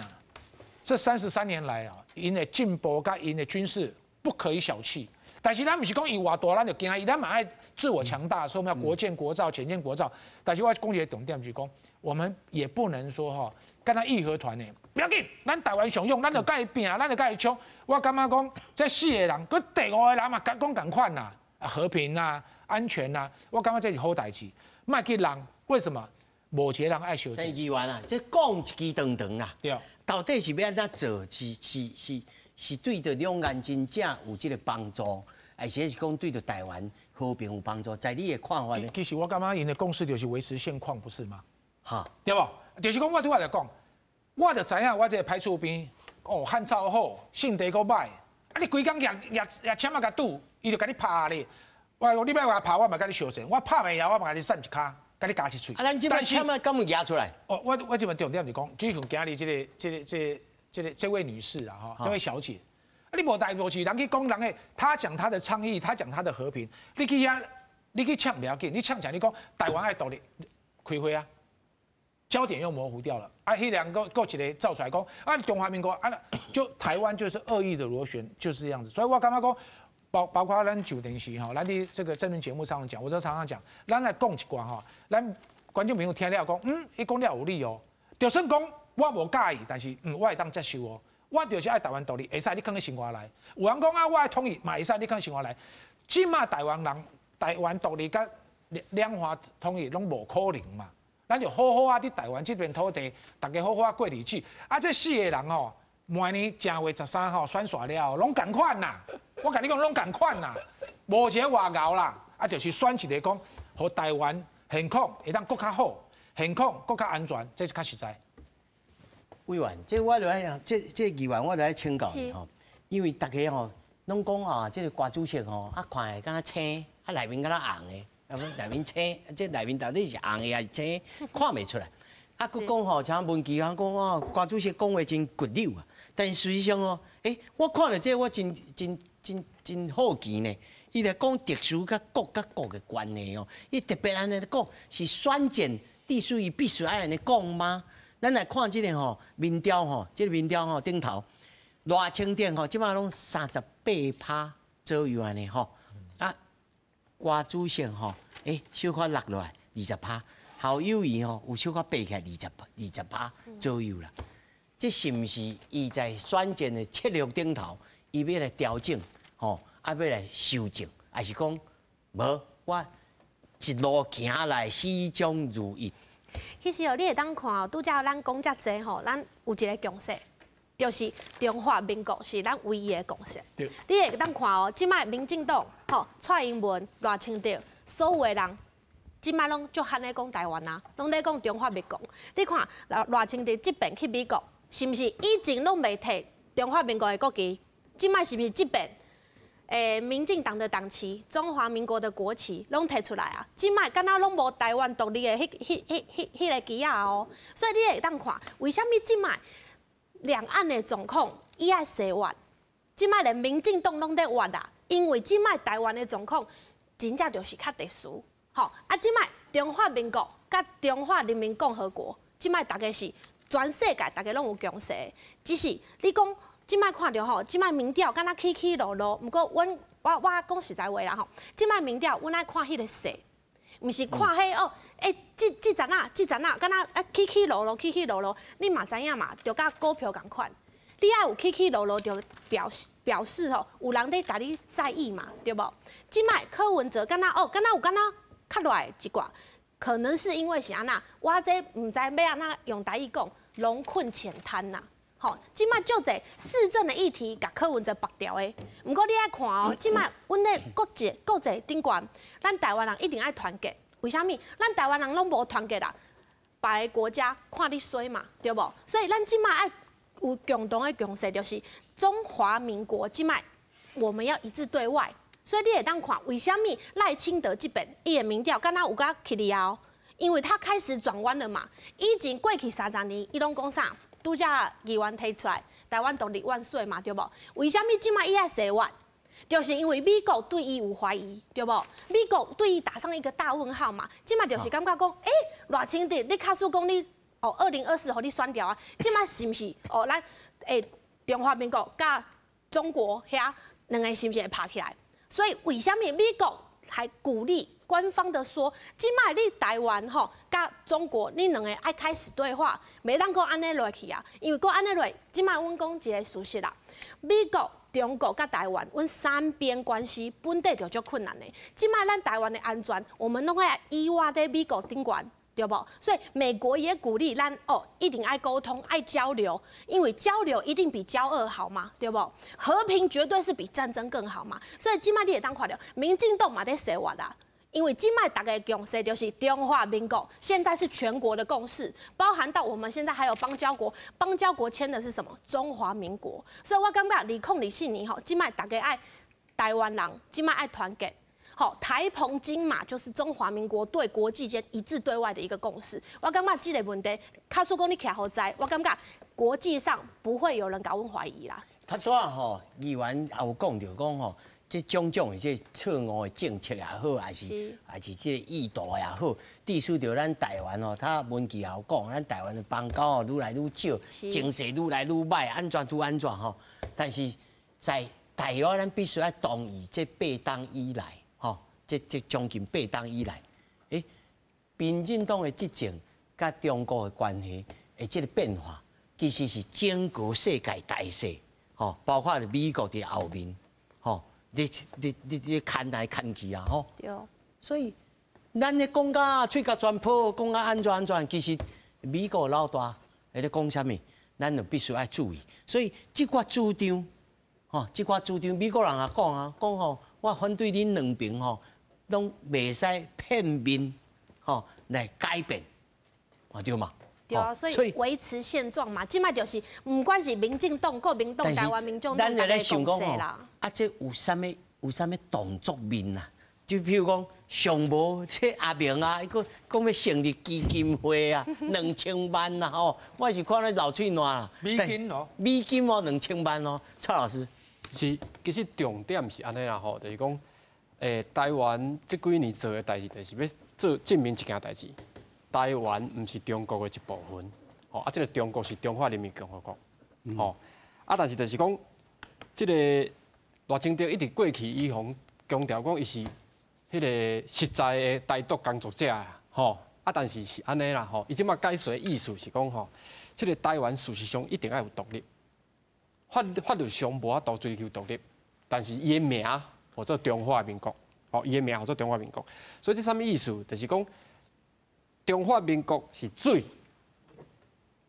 這三十三年來啊，𪜶的進步佮𪜶的軍事不可以小覷。但是咱毋是講伊偌大，咱就驚伊，咱嘛愛自我強大，說我們要國建國造，潛建國造。但是我講一個重點就是講，我們也不能說吼，敢若義和團呢，不要緊，咱台灣上勇，咱就佮伊拚，咱就佮伊衝。我感覺講，這四個人，閣第五個人嘛，講仝款啦，和平啊，安全啊，我感覺這是好代誌。莫去讓，為什麼？無一個人愛相戰。議員啊，這講一支長長啦，對，到底是欲按怎做？是是是是對著兩岸真正有這個幫助，還是是講對著台灣和平有幫助？在你的看法呢？其實我感覺𪜶的共識就是維持現況，不是嗎？哈，對無？就是講我拄仔就講，我就知影我這個歹厝邊，哦，漢草好，性地閣歹，啊，你規工舉舉舉籤仔共拄，伊就共你拍咧。我講你欲共我拍，我嘛共你相戰，我拍袂贏，我嘛共你扇一跤。共你咬一喙。啊，咱這擺籤仔敢有舉出來？哦，我這邊重點是講，就像今日這個這位女士啊，哈，這位小姐，啊，你無代無誌，人去講人的，他講他的倡議，他講他的和平，你去遐，你去嗆袂要緊，你嗆起來，你講台灣愛獨立，開會啊，焦點又模糊掉了。啊，彼兩個閣一個走出來講，啊，中華民國啊，就台灣就是惡意的螺旋，就是這樣子。所以我感覺講，包括咱上電視吼，咱佇這個政論節目上講，我都常常講，咱來講一寡吼，咱觀眾朋友聽了講，嗯，伊講了有理哦。就算講我無佮意，但是我會當接受哦。我就是愛台灣獨立，會使你囥佇生活內。有人講啊，我愛統一，嘛會使你囥生活內。這馬台灣人，台灣獨立佮兩岸統一攏無可能嘛。咱就好好啊，佇台灣這片土地，大家好好啊過日子。啊，這四個人吼，明年正月13號選煞了後，攏仝款啦。我共你講，攏仝款啦，無一個外敖啦。啊，就是選一個講，予台灣現況會當閣較好，現況閣較安全，這是較實在。委員，這我就愛，這議員我就愛請教你吼，因為大家吼攏講啊，這個郭主席吼啊，看起敢若青，啊內面敢若紅的，啊無內面青，這內面到底是紅的還是青，看袂出來。啊，閣講吼，像文琪講哦，郭主席講話真骨溜啊，但是實際上哦，欸，我看著這我真真真真好奇呢。伊來講特殊佮國佮國的關係哦，伊特別按呢講是選戰必須伊必須愛按呢講嗎？咱來看這個吼民調吼，這個民調吼頂頭賴清德吼，這擺攏38%左右按呢吼，啊，郭主席吼，欸，小可落落來20%，侯友宜吼有小可爬起來20%左右啦。這是毋是伊在選戰的策略頂頭，伊欲來調整吼，啊，欲來修正，還是講無我一路行來始終如一？其實哦，你會當看哦，拄才咱講遮濟吼，咱有一個共識，就是中華民國是咱唯一的共識。對。你會當看哦，這擺民進黨吼，蔡英文、賴清德，所有的人，這擺攏足罕咧講台灣啊，攏咧講中華民國。你看賴清德這擺去美國，是毋是以前攏袂提中華民國的國旗？這擺是毋是這擺？民進黨的黨旗、中華民國的國旗攏提出來啊！這擺敢若攏無台灣獨立的彼個旗仔哦，所以你會當看，為啥物這擺兩岸的狀況伊愛洗冤？這擺連民進黨攏咧冤啊！因為這擺台灣的狀況真正就是較特殊，吼啊！這擺中華民國佮中華人民共和國，這擺大家是全世界大家攏有共識，只是你講。這擺看著吼，這擺民調敢若起起落落，毋過阮我我講實在話啦吼，這擺民調阮愛看彼個勢，毋是看彼哦，欸，這這陣仔這陣仔，敢若啊起起落落起起落落，你嘛知影嘛，就佮股票仝款，你愛有起起落落，就表示吼，有人咧共你在意嘛，對無？這擺柯文哲敢若哦，敢若有敢若較落來一寡，可能是因為是按怎，我這毋知欲按怎用台語講，龍困淺灘啦。吼，這擺足濟市政的議題，共柯文哲縛牢的。毋過你愛看哦，這擺阮咧國際國際頂懸，咱台灣人一定愛團結。為啥物？咱台灣人攏無團結啦，別个國家看你衰嘛，對無？所以咱這擺愛有共同的共識，就是中華民國這擺我們要一致對外。所以你會當看，為啥物賴清德這邊伊的民調敢若有較起了？因為他開始轉彎了嘛。以前過去30年，伊攏講啥？拄才議員提出來，台灣獨立萬歲嘛，對無？為啥物這擺伊愛洗冤？就是因為美國對伊有懷疑，對無？美國對伊打上一個大問號嘛。這馬就是感覺講，欸，賴清德，你假使講你哦，2024予你選著啊，這馬是毋是哦？咱欸，中華民國佮中國遐兩个是毋是會拍起來？所以為啥物美國還鼓勵官方的說，這馬你台灣吼佮中國，你兩个愛開始對話，袂當閣按呢落去啊！因為閣按呢落，這馬阮講一个事實啦，美國、中國佮台灣，阮三邊關係本底就足困難的。這馬咱台灣的安全，我們攏愛依倚佇美國頂懸，對無？所以美國也鼓勵咱哦，一定愛溝通、愛交流，因為交流一定比交惡好嘛，對無？和平絕對是比戰爭更好嘛。所以這馬你會當看著，民進黨嘛佇洗活啦。因為這馬大家共識就是中華民國，現在是全國的共識，包含到我們現在還有邦交國，邦交國簽的是什麼？中華民國。所以我感覺2024年吼，這馬大家愛台灣人，這馬愛團結。好，台澎金馬就是中華民國對國際間一致對外的一個共識。我感覺這個問題，假使講你徛予在，我感覺國際上不會有人共阮懷疑啦。頭拄仔吼，議員也有講著講吼。這種種的這錯誤的政策也好，還是這個意圖也好，致使著咱台灣哦，他文記也有講，咱台灣的邦交哦，愈來愈少，情勢愈來愈䆀，按怎拄按怎吼。但是在台灣，咱必須愛同意這八冬以來，吼，這將近八冬以來，欸，民進黨的執政佮中國的關係的這個變化，其實是整個世界大勢，吼，包括美國佇後面，吼。你牽來牽去啊，吼！對。所以，咱咧講甲喙角全破，講甲按怎按怎，其實美國老大佇咧講啥物，咱就必須愛注意。所以，這寡主張，吼，這寡主張，美國人也講啊，講吼，我反對恁兩邊吼，攏袂使片面吼來改變，對嗎？對啊，所以維持現狀嘛，這馬就是毋管是民進黨、國民黨、台灣民眾黨，大家共識啦。啊，這有啥物動作面啊？就譬如講，上無這阿明啊，伊閣講欲成立基金會啊，2000萬啊吼，我是看咧流喙瀾啦。美金哦，美金哦，兩千萬哦，蔡老師。是，其實重點是按呢啦吼，就是講，台灣這幾年做的代誌，就是欲做證明一件代誌。台灣毋是中國的一部分，吼啊，這个中國是中華人民共和國，吼啊，但是就是講，這个賴清德一直過去伊予強調講，伊是彼个實在的台獨工作者，吼啊，但是是按呢啦，吼，伊這馬解說的意思是講吼，這个台灣事實上一定愛有獨立，法律上無法度追求獨立，但是伊的名號做中華民國，吼，伊的名號做中華民國，所以這啥物意思？就是講。中華民國是水，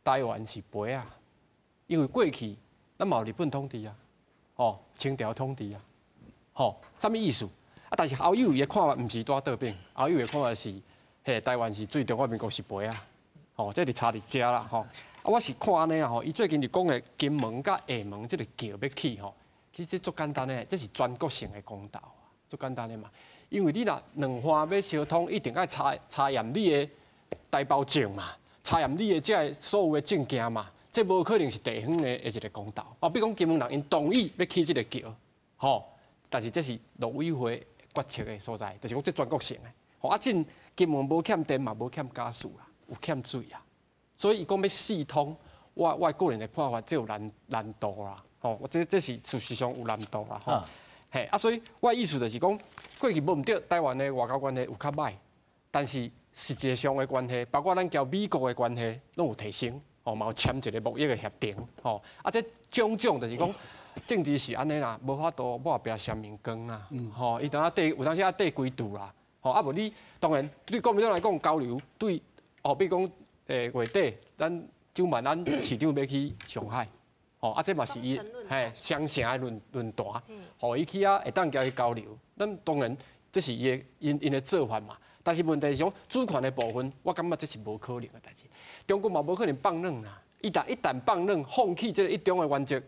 台灣是杯仔，因為過去咱嘛有日本統治啊，吼，清朝統治啊，吼，啥物意思？啊，但是侯友宜的看法毋是拄倒反，侯友宜的看法是，嘿，台灣是水，中華民國是杯仔，吼，這就差佇遮啦，吼。啊，我是看按呢啦，吼，伊最近就講的金門佮廈門這个橋欲起吼，其實足簡單的，這是全國性的公投，足簡單的嘛。因為你若兩岸欲相通，一定愛查驗你的台胞證嘛，查驗你的這个所有的證件嘛，這無可能是地方的一个公投。哦，比如講金門人𪜶同意欲起這个橋，吼，但是這是陸委會決策的所在，就是講這全國性的。吼，啊，進金門無欠電嘛，無欠家私啦，有欠水啊。所以伊講欲四通，我個人的看法，這有難度啦。吼，我這是事實上有難度啦。吼，嘿，啊，所以我的意思就是講，過去無毋對，台灣的外交關係有較䆀，但是實際上的關係，包括咱交美國的關係，攏有提升，吼，嘛有簽一个貿易的協定，吼，啊，這種種就是講，政治是按呢啦，無法度抹拚雙面光啦，吼，伊當下綴有當時啊綴規度啦，吼，啊無你當然對國民黨來講交流，對，哦，比如講，月底咱蔣萬安市長欲去上海，吼，啊，這嘛是伊嘿雙城的論壇，予伊去遐會當共伊交流，咱當然這是伊的𪜶𪜶的做法嘛。但是問題是講主權的部分，我感覺這是無可能的代誌。中國嘛無可能放軟啦，伊若一旦放軟，放棄這个一中的原則，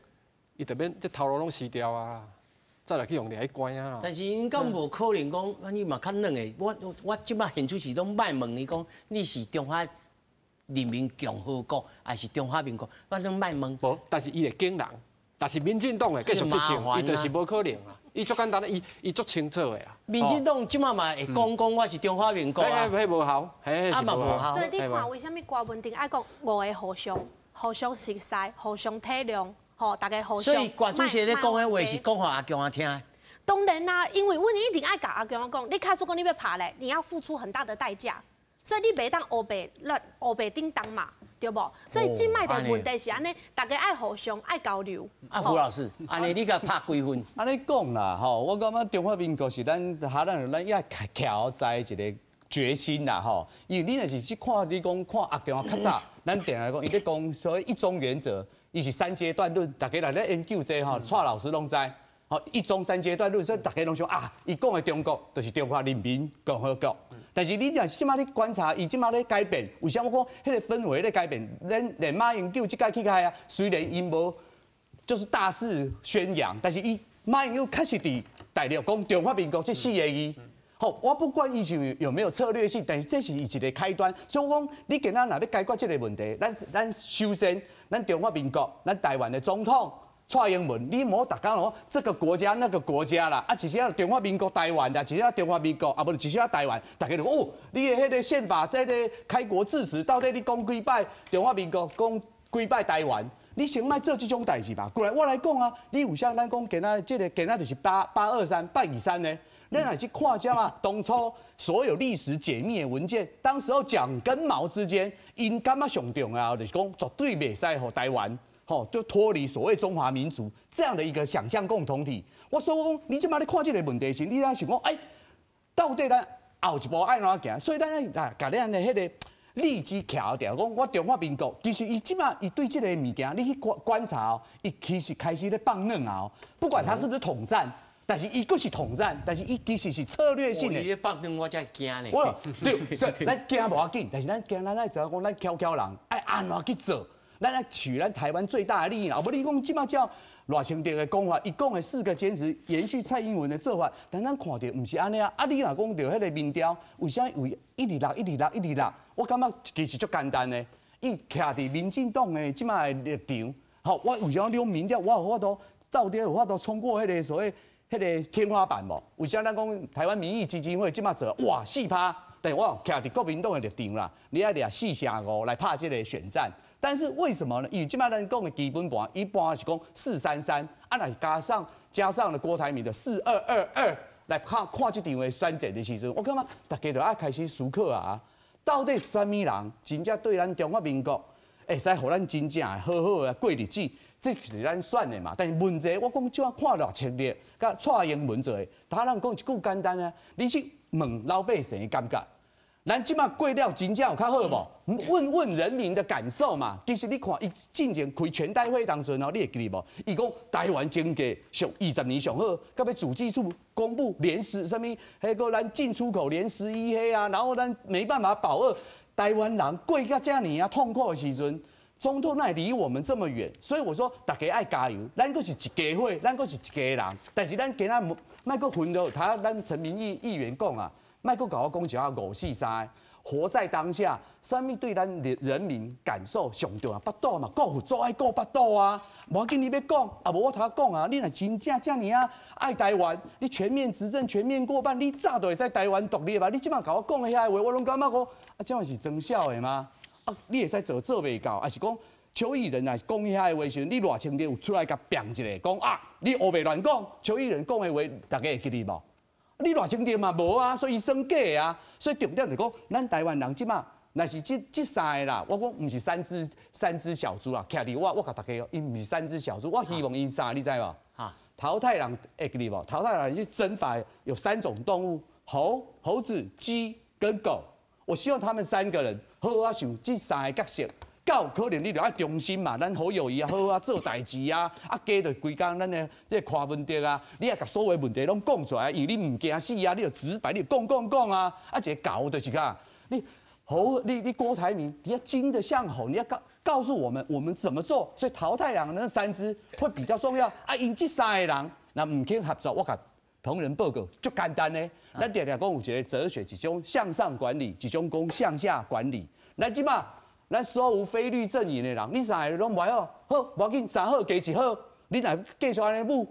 伊就免這頭路攏辭掉啊，再來去予掠去關啊。但是𪜶敢無可能講，你嘛較軟的。我這擺興趣是攏莫問你講，你是中華人民共和國還是中華民國？我攏莫問。無，但是伊會驚人，但是民進黨會繼續執政，伊就是無可能啊。伊足簡單，伊足清楚的啦。民進黨這馬嘛會講講我是中華民國啊，彼無效，啊嘛無效。所以你看，為啥物郭文婷愛講五个互相，互相熟似，互相體諒，吼，大家互相。所以郭主席咧講彼話是講予阿強仔聽。當然啦，因為阮一定愛共阿強講，你假使講你欲拍咧，你要付出很大的代價，所以你袂當烏白亂烏白叮當嘛，對無？所以這擺的問題是按呢，大家愛互相愛交流。啊，胡老師，按呢你共拍幾分？按呢講啦，吼，我感覺中華民國是咱哈咱咱也徛在一個決心啦，吼。因為你若是去看，你講看阿強較早，咱定來講，伊咧講所謂一中原則，伊是三階段論，大家來咧研究這吼，蔡老師攏知。吼，一中三階段論，所以大家攏想啊，伊講的中國就是中華人民共和國。但是你若這馬咧觀察，伊這馬咧改變，為啥物講彼個氛圍咧改變？連馬英九這擺起來啊，雖然𪜶無就是大肆宣揚，但是伊馬英九確實佇大陸講中華民國這四個字。好，我不管伊是有沒有策略性，但是這是伊一個開端。所以我講，你今仔若欲解決這個問題，咱首先，咱中華民國，咱台灣的總統。蔡英文，你莫逐工講這個國家那個國家啦，啊，一時中華民國台灣啦，一時中華民國，啊，無一時台灣，大家就講哦，你的彼個憲法，這個開國誓詞，到底你講幾擺中華民國，講幾擺台灣？你先莫做這種代誌吧。過來我來講啊，你有啥咱講今仔這個今仔就是823823呢？咱若去看這嘛，當初所有歷史解密的文件，當時候蔣跟毛之間，𪜶感覺上重要就是講絕對袂使予台灣。吼，就脫離所謂中華民族這樣的一個想象共同體。我說講，你這馬咧看這個問題時，你咧想講，哎，到底咱後一步愛按怎行？所以咱愛共咱的彼個利基徛牢，講我中華民國，其實伊這馬伊對這個物件，你去觀觀察哦，伊其實開始咧放軟啊。不管他是不是統戰，但是伊閣是統戰，但是伊其實是策略性的。伊咧放軟，我才驚呢。我對，所以咱驚無要緊，但是咱驚咱愛知影講，咱悄悄人愛按怎去做。咱來取咱台灣最大的利益啦！無你講這馬照賴清德的講法，伊講的四個堅持，延續蔡英文的做法，但咱看著毋是按呢啊！啊，你若講著彼個民調，為啥會一直落、一直落、一直落？我感覺其實足簡單的，伊徛佇民進黨的這馬的立場，吼，我為啥你講民調，我有法度到底有法度衝過彼個所謂彼個天花板無？為啥咱講台灣民意基金會這馬做哇4%？但我徛佇國民黨的立場啦，你愛掠4成5來拍這個選戰。但是為什麼呢？因為這馬咱講的基本盤，一般是講433，啊，若是加上了郭台銘的4222來看看這場的選戰的時陣，我感覺大家就愛開始思考啊，到底啥物人真正對咱中華民國會使予咱真正好好的過日子？這是咱選的嘛。但是問題，我講這馬看賴清德佮蔡英文做的，逐人講一句簡單啊，你去問老百姓的感覺。咱這馬過了真正有較好無？問問人民的感受嘛。其實你看，伊進前開全代會當陣哦，你會記得無？伊講台灣經濟上20年上好，到尾主計處公布連十啥物，彼個咱進出口連11黑啊，然後咱沒辦法保二，台灣人過甲遮爾啊痛苦的時陣，總統哪會離我們這麼遠？所以我說大家愛加油，咱閣是一家伙，咱閣是一家人。但是咱今仔莫閣分到，頭咱陳明義議員講啊。莫閣共我講一下五四三，活在當下，啥物對咱人民感受上重要？腹肚嘛，顧佛祖愛顧腹肚啊！無要緊，你欲講，啊無我頭講啊！你若真正遮爾啊愛台灣，你全面執政、全面過半，你早就會使台灣獨立吧？你這馬共我講的遐個話，我攏感覺講，啊，這樣是裝痟的嗎？啊，你會使做做袂到，抑是講邱義仁若是講遐個話時陣，你賴清德有出來共辯一下，講啊，你烏白亂講，邱義仁講的話，大家會記得無？你賴清德嘛無啊，所以伊算假的啊。所以重點就講，咱台灣人這馬若是這三個啦，我講毋是三隻小豬啦，徛佇我我共大家講，𪜶毋是三隻小豬，我希望𪜶啥，你知無？淘汰人會記得無？淘汰人去征伐有三種動物：猴、猴子、雞跟狗。我希望他們三個人好好想這三個角色。狗可能你就愛忠心嘛，咱侯友宜啊，好好啊做代誌啊，啊雞就規工咱的這個柯文哲啊，你也共所有問題攏講出來，因為你毋驚死啊，你就直白，你就講講講啊，啊一個狗就是啥，你侯你你郭台銘，你要精得像猴，你要告訴我們我們怎麼做，所以淘汰兩個那三隻會比較重要啊，𪜶這三個人若毋肯合作，我共同仁報告足簡單的，咱定定講有一個哲學，一種向上管理，一種講向下管理，咱這馬。咱所有非綠陣營的人，你三个攏袂好，好，無要緊，三好加一好，你若繼續按呢舞，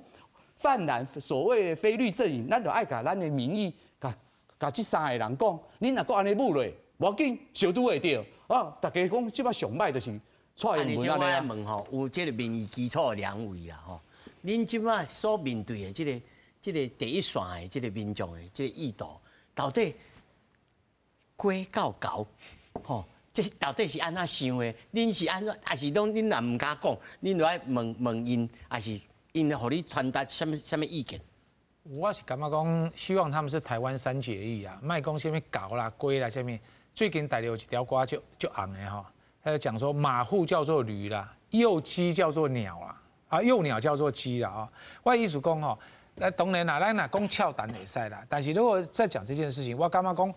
泛蓝所谓的非绿阵营，咱就爱共咱的民意，共這三个人講，恁若閣按呢舞落，無要緊，相拄會著。啊，大家講這擺上歹就是蔡英文按呢啊。問吼，有這個民意基礎的兩位啊吼，恁這擺所面對的這個第一線的這個民眾的這個意圖，到底雞到狗吼？這到底是按怎想的？恁是按怎？還是攏恁若毋敢講？恁就愛問問𪜶，還是𪜶予你傳達啥物啥物意見？我是感覺講，希望他們是台灣三結義啊，莫講啥物狗啦、龜啦，啥物。最近大陸有一條歌就就紅的吼，他就講說馬戶叫做驢啦，幼雞叫做鳥啦，啊幼鳥叫做雞啦啊。我意思講吼，那當然啦，咱若講俏談會使啦，但是如果在講這件事情，我感覺講，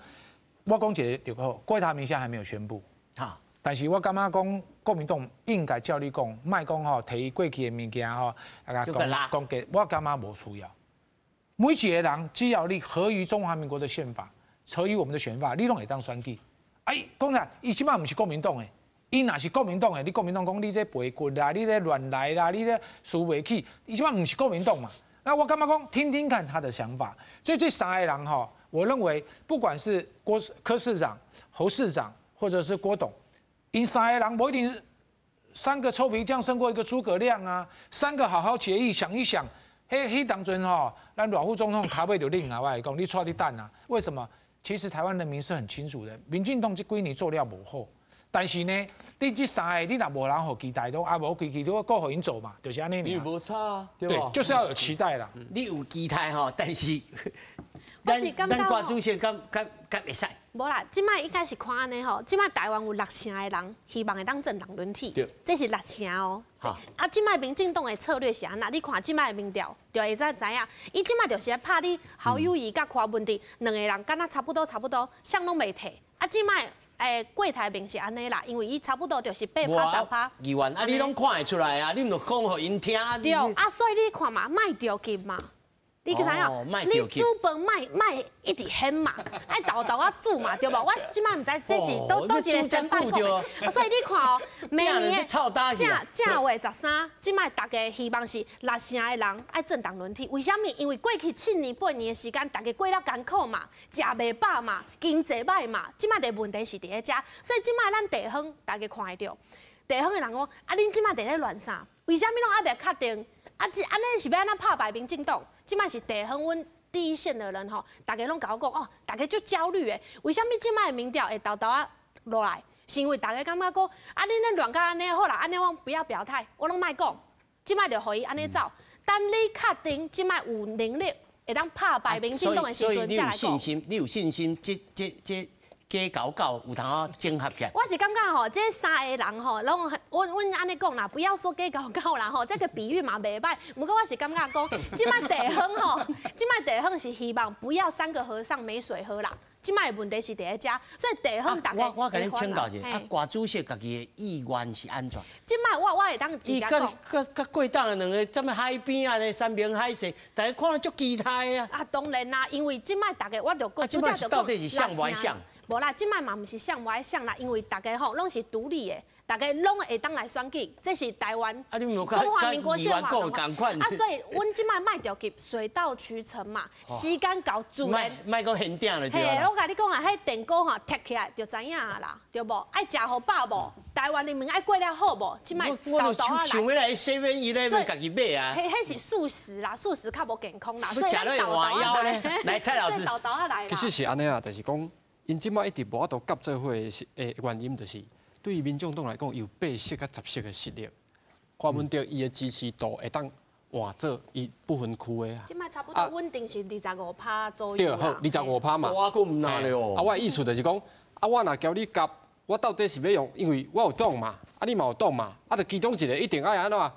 我講一個就好，郭台銘現在還沒有宣布，哈，但是我感覺講國民黨應該照你講，莫講吼，提伊過去的物件吼，啊，講講給，我感覺無需要。每一個人只要你合於中華民國的憲法，合於我們的選法，你攏會當選舉。哎，講啥？伊這擺毋是國民黨的，伊若是國民黨的，你國民黨講你這背骨啦，你這亂來啦，你這輸袂起，伊這擺毋是國民黨嘛？那我感覺講，聽聽看他的想法。所以這三個人吼，我認為不管是郭柯市長、侯市長，或者是郭董，𪜶三個人無一定三個臭皮匠勝過一個諸葛亮啊！三個好好決議，想一想，彼彼當陣吼，咱賴副總統跤尾就冷啊！我來講，你掣佇等啊？為什麼？其實台灣人民是很清楚的，民進黨這幾年做了無好，但是呢，你這三個你若無人予期待，都啊無規矩都閣予𪜶做嘛，就是按呢。你無差啊，對對，就是要有期待啦。你有期待吼，但是咱郭主席敢敢敢會使？無啦，這擺應該是看按呢吼，這擺台灣有六成的人希望會當政黨輪替，這是六成哦。啊，這擺民進黨的策略是按怎？你看這擺的民調，就會使知影，伊這擺就是拍你侯友宜佮柯文哲兩个人，敢若差不多差不多，啥攏袂退。啊，這擺郭台銘是按呢啦，因為伊差不多就是8趴10趴。議員啊，你攏看會出來啊，你毋著講予𪜶聽。對，啊，所以你看嘛，莫著急嘛。你知影？你煮飯莫莫一直掀嘛，愛沓沓仔煮嘛，對無？我這擺毋知這是佗佗一个先輩講，所以你看哦，明年的正正月13，這擺大家希望是六成的人愛政黨輪替。為啥物？因為過去7年8年的時間，大家過了艱苦嘛，食袂飽嘛，經濟歹嘛，這擺的問題是佇咧遮。所以這擺咱地方大家看會著，地方的人講啊，恁這擺佇咧亂啥？為啥物攏猶未確定？啊，這按呢是欲按怎拍敗民進黨？這擺是地方阮第一線的人吼，大家攏共我講哦，大家足焦慮的。為啥物這擺的民調會沓沓仔落來？是因為大家感覺講，啊，恁咧亂甲按呢，好啦，按呢我不要表態，我攏莫講，這擺就予伊按呢走。等你確定這擺有能力會當拍敗民進黨的時陣，才來講。所以你有信心，你有信心，這假搞搞有通啊整合起來。我是感覺吼，這三個人吼，攏阮按呢講啦，不要說假搞搞啦吼，這個比喻嘛袂歹。毋過我是感覺講，這擺地方吼，這擺地方是希望不要三個和尚沒水喝啦。這擺的問題是佇咧遮，所以地方大家。我共你請教一下，啊，郭主席家己的意願是按怎？這擺我會當直接講。伊佮過當的兩個，踮海邊啊，咧山明海誓，大家看了足期待啊。啊，當然啦，因為這擺大家我就講，這擺到底是像無像？無啦，這擺嘛毋是像無愛像啦，因為大家吼攏是獨立的，大家攏會當來選舉，這是台灣中華民國憲法。啊，所以阮這擺莫著急，水到渠成嘛，時間到自然。莫講現鼎就對。嘿，我共你講啊，彼電鍋吼貼起來就知影啊啦，對無？愛食予飽無？台灣人民愛過了好無？這擺沓沓仔來。想欲來7-11家己買啊。彼是素食啦，素食較無健康啦，所以食落會換腰咧。來，蔡老師。沓沓仔來啦。其實是按呢啊，就是講。𪜶這擺一直無法度合做伙的原因，就是對於民眾黨來講，有8席佮10席的實力，柯文哲伊的支持度會當換做伊不分區的啊。這擺差不多穩定是25%左右。對，好，25%嘛。我閣毋若咧哦。啊，我的意思就是講，啊，我若交你合，我到底是欲用，因為我有黨嘛，啊，你嘛有黨嘛，啊，就其中一個一定愛按怎？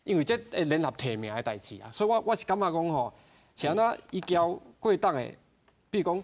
因為這會聯合提名的代誌啊，所以我是感覺講吼，是按怎伊交過黨的，比如講。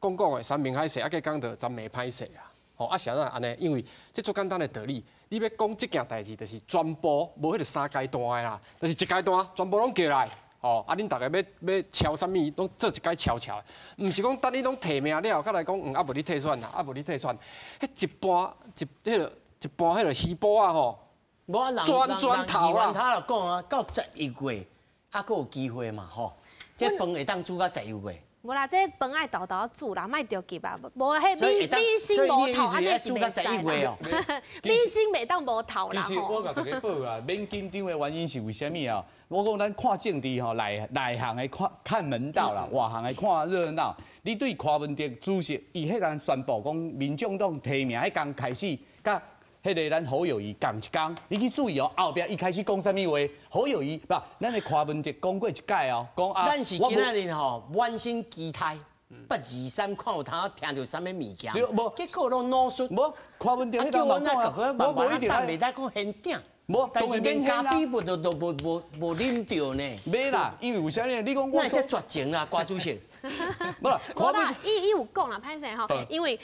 講講的山盟海誓，啊，計講著真袂歹勢啊！吼，啊是按怎按呢？因為這足簡單的道理，你欲講這件代誌，就是全部無彼個三階段的啦，就是一階段全部攏叫來，吼，啊，恁逐家欲敲啥物，攏做一擺敲敲，毋是講等你攏提名了，才來講，啊無你退選啦，啊無你退選，彼一般一彼个一般彼个虛報啊吼，鑽磚頭啊！他就講啊，到11月啊，阁有机会嘛吼？这饭会当煮到11月。无啦，这饭爱沓沓煮啦，莫著急啊。无彼米米心无头，按呢是袂使啦。米心袂当无头啦。其实我共大家报啊，免紧张的原因是为啥物啊？我讲咱看政治吼，内内行的看看门道啦，外行的看热闹。你对柯文哲主席伊彼阵宣布讲民众党提名彼工开始，佮彼个咱侯友宜仝一工，你去注意哦，后壁伊开始讲啥物话？侯友宜不，咱的柯文哲讲过一摆哦，讲啊，咱是今仔日吼满心期待，八二三看有通听著啥物物件，无，结果拢脑术。无，柯文哲彼阵嘛讲啊，我无一定袂使讲现鼎。无，但是连咖啡无都都无无无啉著呢。袂啦，因为为啥物？你讲我那这绝情啊，郭主席。无啦，无啦，伊有讲啦，歹势吼，因为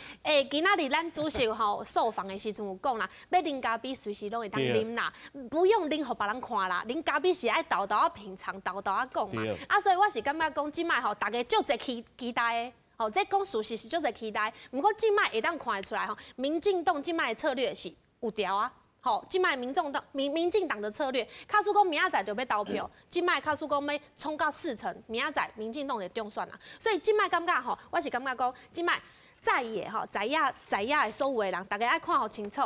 今仔日咱主席吼受访的时阵有讲啦，欲啉咖啡随时拢会当啉啦，不用啉予别人看啦，啉咖啡是爱沓沓仔品尝，沓沓仔讲嘛。啊，所以我是感觉讲，这摆吼，大家足济期期待的，吼，这讲事实是足济期待。毋过这摆会当看会出来吼，民进党这摆的策略是有调啊。吼，这摆民众党、民民进党的策略，假使讲明仔载就欲投票，这摆假使讲欲冲到4成，明仔载民进党就中选啦。所以这摆感觉吼，我是感觉讲，这摆在野吼，在野在野的所有的人，大家爱看予清楚，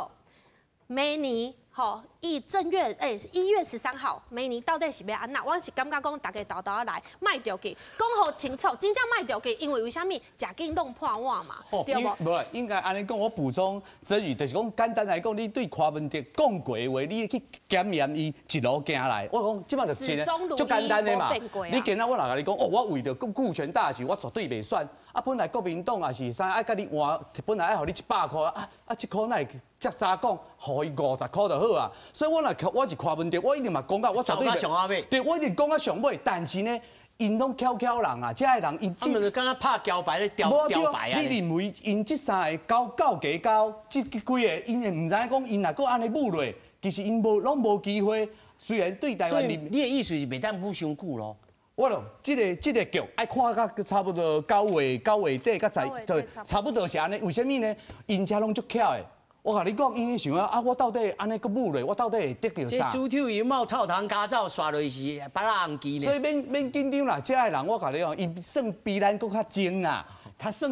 明年吼，伊正月1月13号，明年到底是欲按怎？我是感觉讲，大家沓沓来，莫著急，讲予清楚，真正莫著急，因为为啥物？食紧弄破碗嘛，对无？无，应该按呢讲，我补充真语，就是讲简单来讲，你对柯文哲讲过的话，你去检验伊一路行来，我讲这摆就真的足简单的嘛。你今仔我若共你讲，哦，我为著顾全大局，我绝对袂选。啊，本来国民党也是啥爱共你换，本来爱予你100箍，啊啊，这箍哪会遮早讲，予伊50箍就好啊。所以我若我是柯文哲，我一定嘛讲到我绝对，对，我一定讲到上尾。但是呢，𪜶拢巧巧人啊，这个人𪜶他们敢若拍桥牌咧调调牌啊。你认为𪜶这三个交交加交，这几个，𪜶会毋知影讲𪜶若阁按呢舞落，其实𪜶无拢无机会。虽然对台湾，你的意思是袂当舞伤久咯？我咯，这个局爱看到差不多9月9月底，佮十对，差不多是按呢。为啥物呢？𪜶遮拢足巧的。我共你讲，𪜶想啊，我到底按呢阁舞落，我到底会得著啥？这猪头油冒臭糖加走，刷落是巴拉红旗呢。所以免紧张啦，遮的人我共你讲，伊算比咱阁较精啦，他算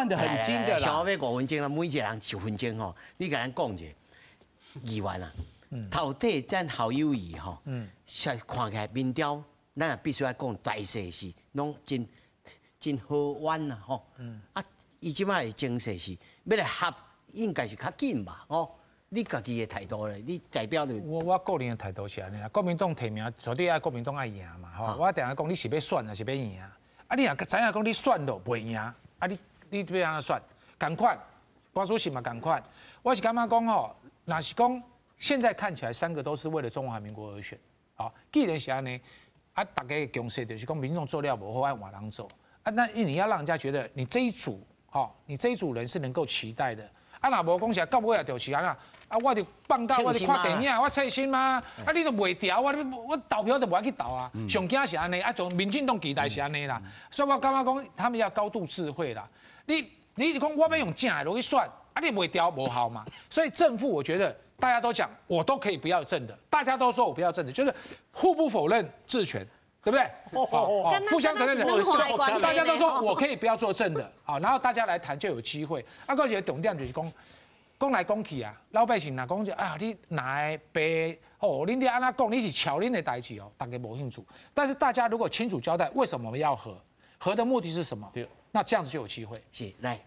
得很精的啦。上欲5分钟啦，每一个人10分钟吼，你共咱讲一下，议员啊，头底咱侯友宜吼，看起来民调。咱也必须爱讲大势是拢真真和缓啦吼，啊，伊这摆的情势是欲来合，应该是较紧吧吼。你家己的态度咧，你代表著我个人的态度是按呢啦，国民党提名绝对爱国民党爱赢嘛吼。我定定讲你是欲选抑是欲赢？啊，你若知影讲你选了袂赢，啊你欲按怎选？仝款，郭主席嘛仝款。我是感觉讲吼，若是讲现在看起来三个都是为了中华民国而选，好，既然是按呢。啊，大家的共识就是讲，民众做了无好，爱换人做。啊，那你要让人家觉得你这一组，吼，你这一组人是能够期待的。啊，若无讲啥，到尾也就是按怎，啊，我就放假，我就看电影，我切身吗？啊，你都袂调，我投票都无爱去投啊。上惊是按呢，啊，从民进党期待是按呢啦。所以我感觉讲，他们要高度智慧啦。你讲我欲用正的落去选，啊，你袂调无效嘛。所以正副，我觉得。大家都讲，我都可以不要正的，大家都说我不要正的，就是互不否认治权，对不对？互相承认的，大家都说我可以不要做正的，好，然后大家来谈就有机会。啊，阁一个重点就是讲，讲来讲去啊，老百姓若讲就啊，你哪白哦，恁你按怎讲，你是巧恁的代志哦，大家无兴趣。但是大家如果清楚交代为什么我们要和，和的目的是什么？对，那这样子就有机会。是，来。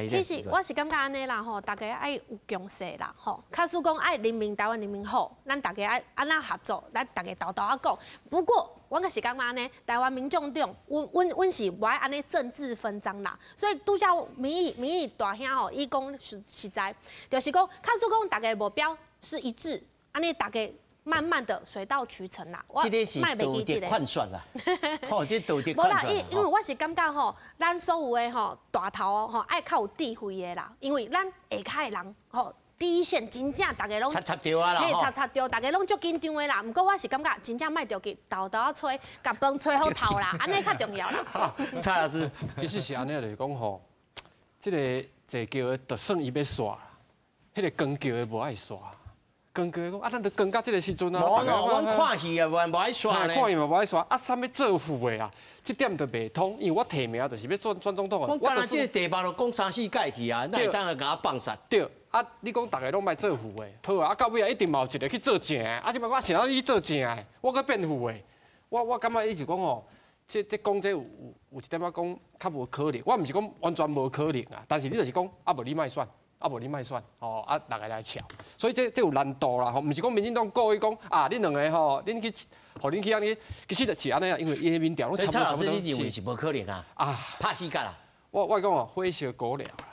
其实我是感觉按呢啦吼，大家爱有共识啦吼。假使讲爱人民台湾人民好，咱大家爱按怎合作，咱大家沓沓仔讲。不过我阁是感觉按呢，台湾民众党，阮是无爱按呢政治分赃啦。所以拄才民意大兄吼，伊讲实在，就是讲，假使讲大家目标是一致，按呢大家。慢慢的水到渠成啦，这个是道德劝说啦，吼，这道德劝说。无啦，因为我是感觉吼，咱所有的吼大头吼爱较有智慧的啦，因为咱下跤的人吼，第一线真正大家拢插插著啊啦，嘿，插插著，大家拢足紧张的啦。毋过我是感觉真正莫著急，沓沓仔揣，共饭揣好透啦，按呢较重要啦。蔡老师，其实是按呢，就是讲吼，这个坐轿的就算伊欲煞，彼个扛轿的无爱煞。光过讲啊，咱著光到这个时阵啊。无咯，阮看戏啊，无无爱煞咧。看戏嘛无爱煞，啊，啥物做副的啊？这点就袂通，因为我提名就是欲选选总统啊。我敢若这个题目都讲三四届去啊，哪会当共我放杀？对，啊，你讲逐个拢欲做副的，好啊，啊到尾啊一定嘛有一个去做正的，啊，这摆我想你做正的，我阁变副的，我感觉伊是讲吼，这讲这有一点仔讲较无可能，我毋是讲完全无可能啊，但是你就是讲啊，无你莫选。啊，无你莫选，吼啊，逐个来吵，所以这有难度啦，吼，毋是讲民进党故意讲啊，恁两个吼，恁去，予恁去按呢，其实就是按呢啊，因为伊的民调拢差不多。蔡老师，你认为是无可能啊？啊，拍死甲啦！我讲哦，火烧高寮啦，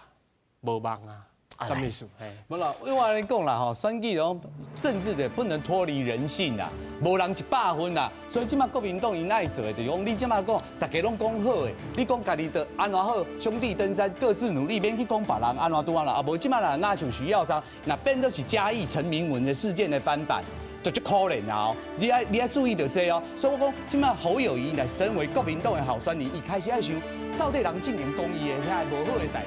无望啊。啥物意思？无啦，因为我按呢讲啦吼，选举拢政治的不能脱离人性啦，无人100分啦，所以这马国民党𪜶爱做的，就是讲你这马讲，逐家拢讲好的，你讲家己著按怎好，兄弟登山各自努力，免去讲别人按怎拄按怎，啊无这马啦，若像徐耀昌，若变做是嘉义陈明文的事件的翻版，就足可怜啊！你爱注意著这哦。所以我讲，这马侯友宜来身为国民党的候选人，伊开始爱想，到底人阵营讲伊的遐无好的代。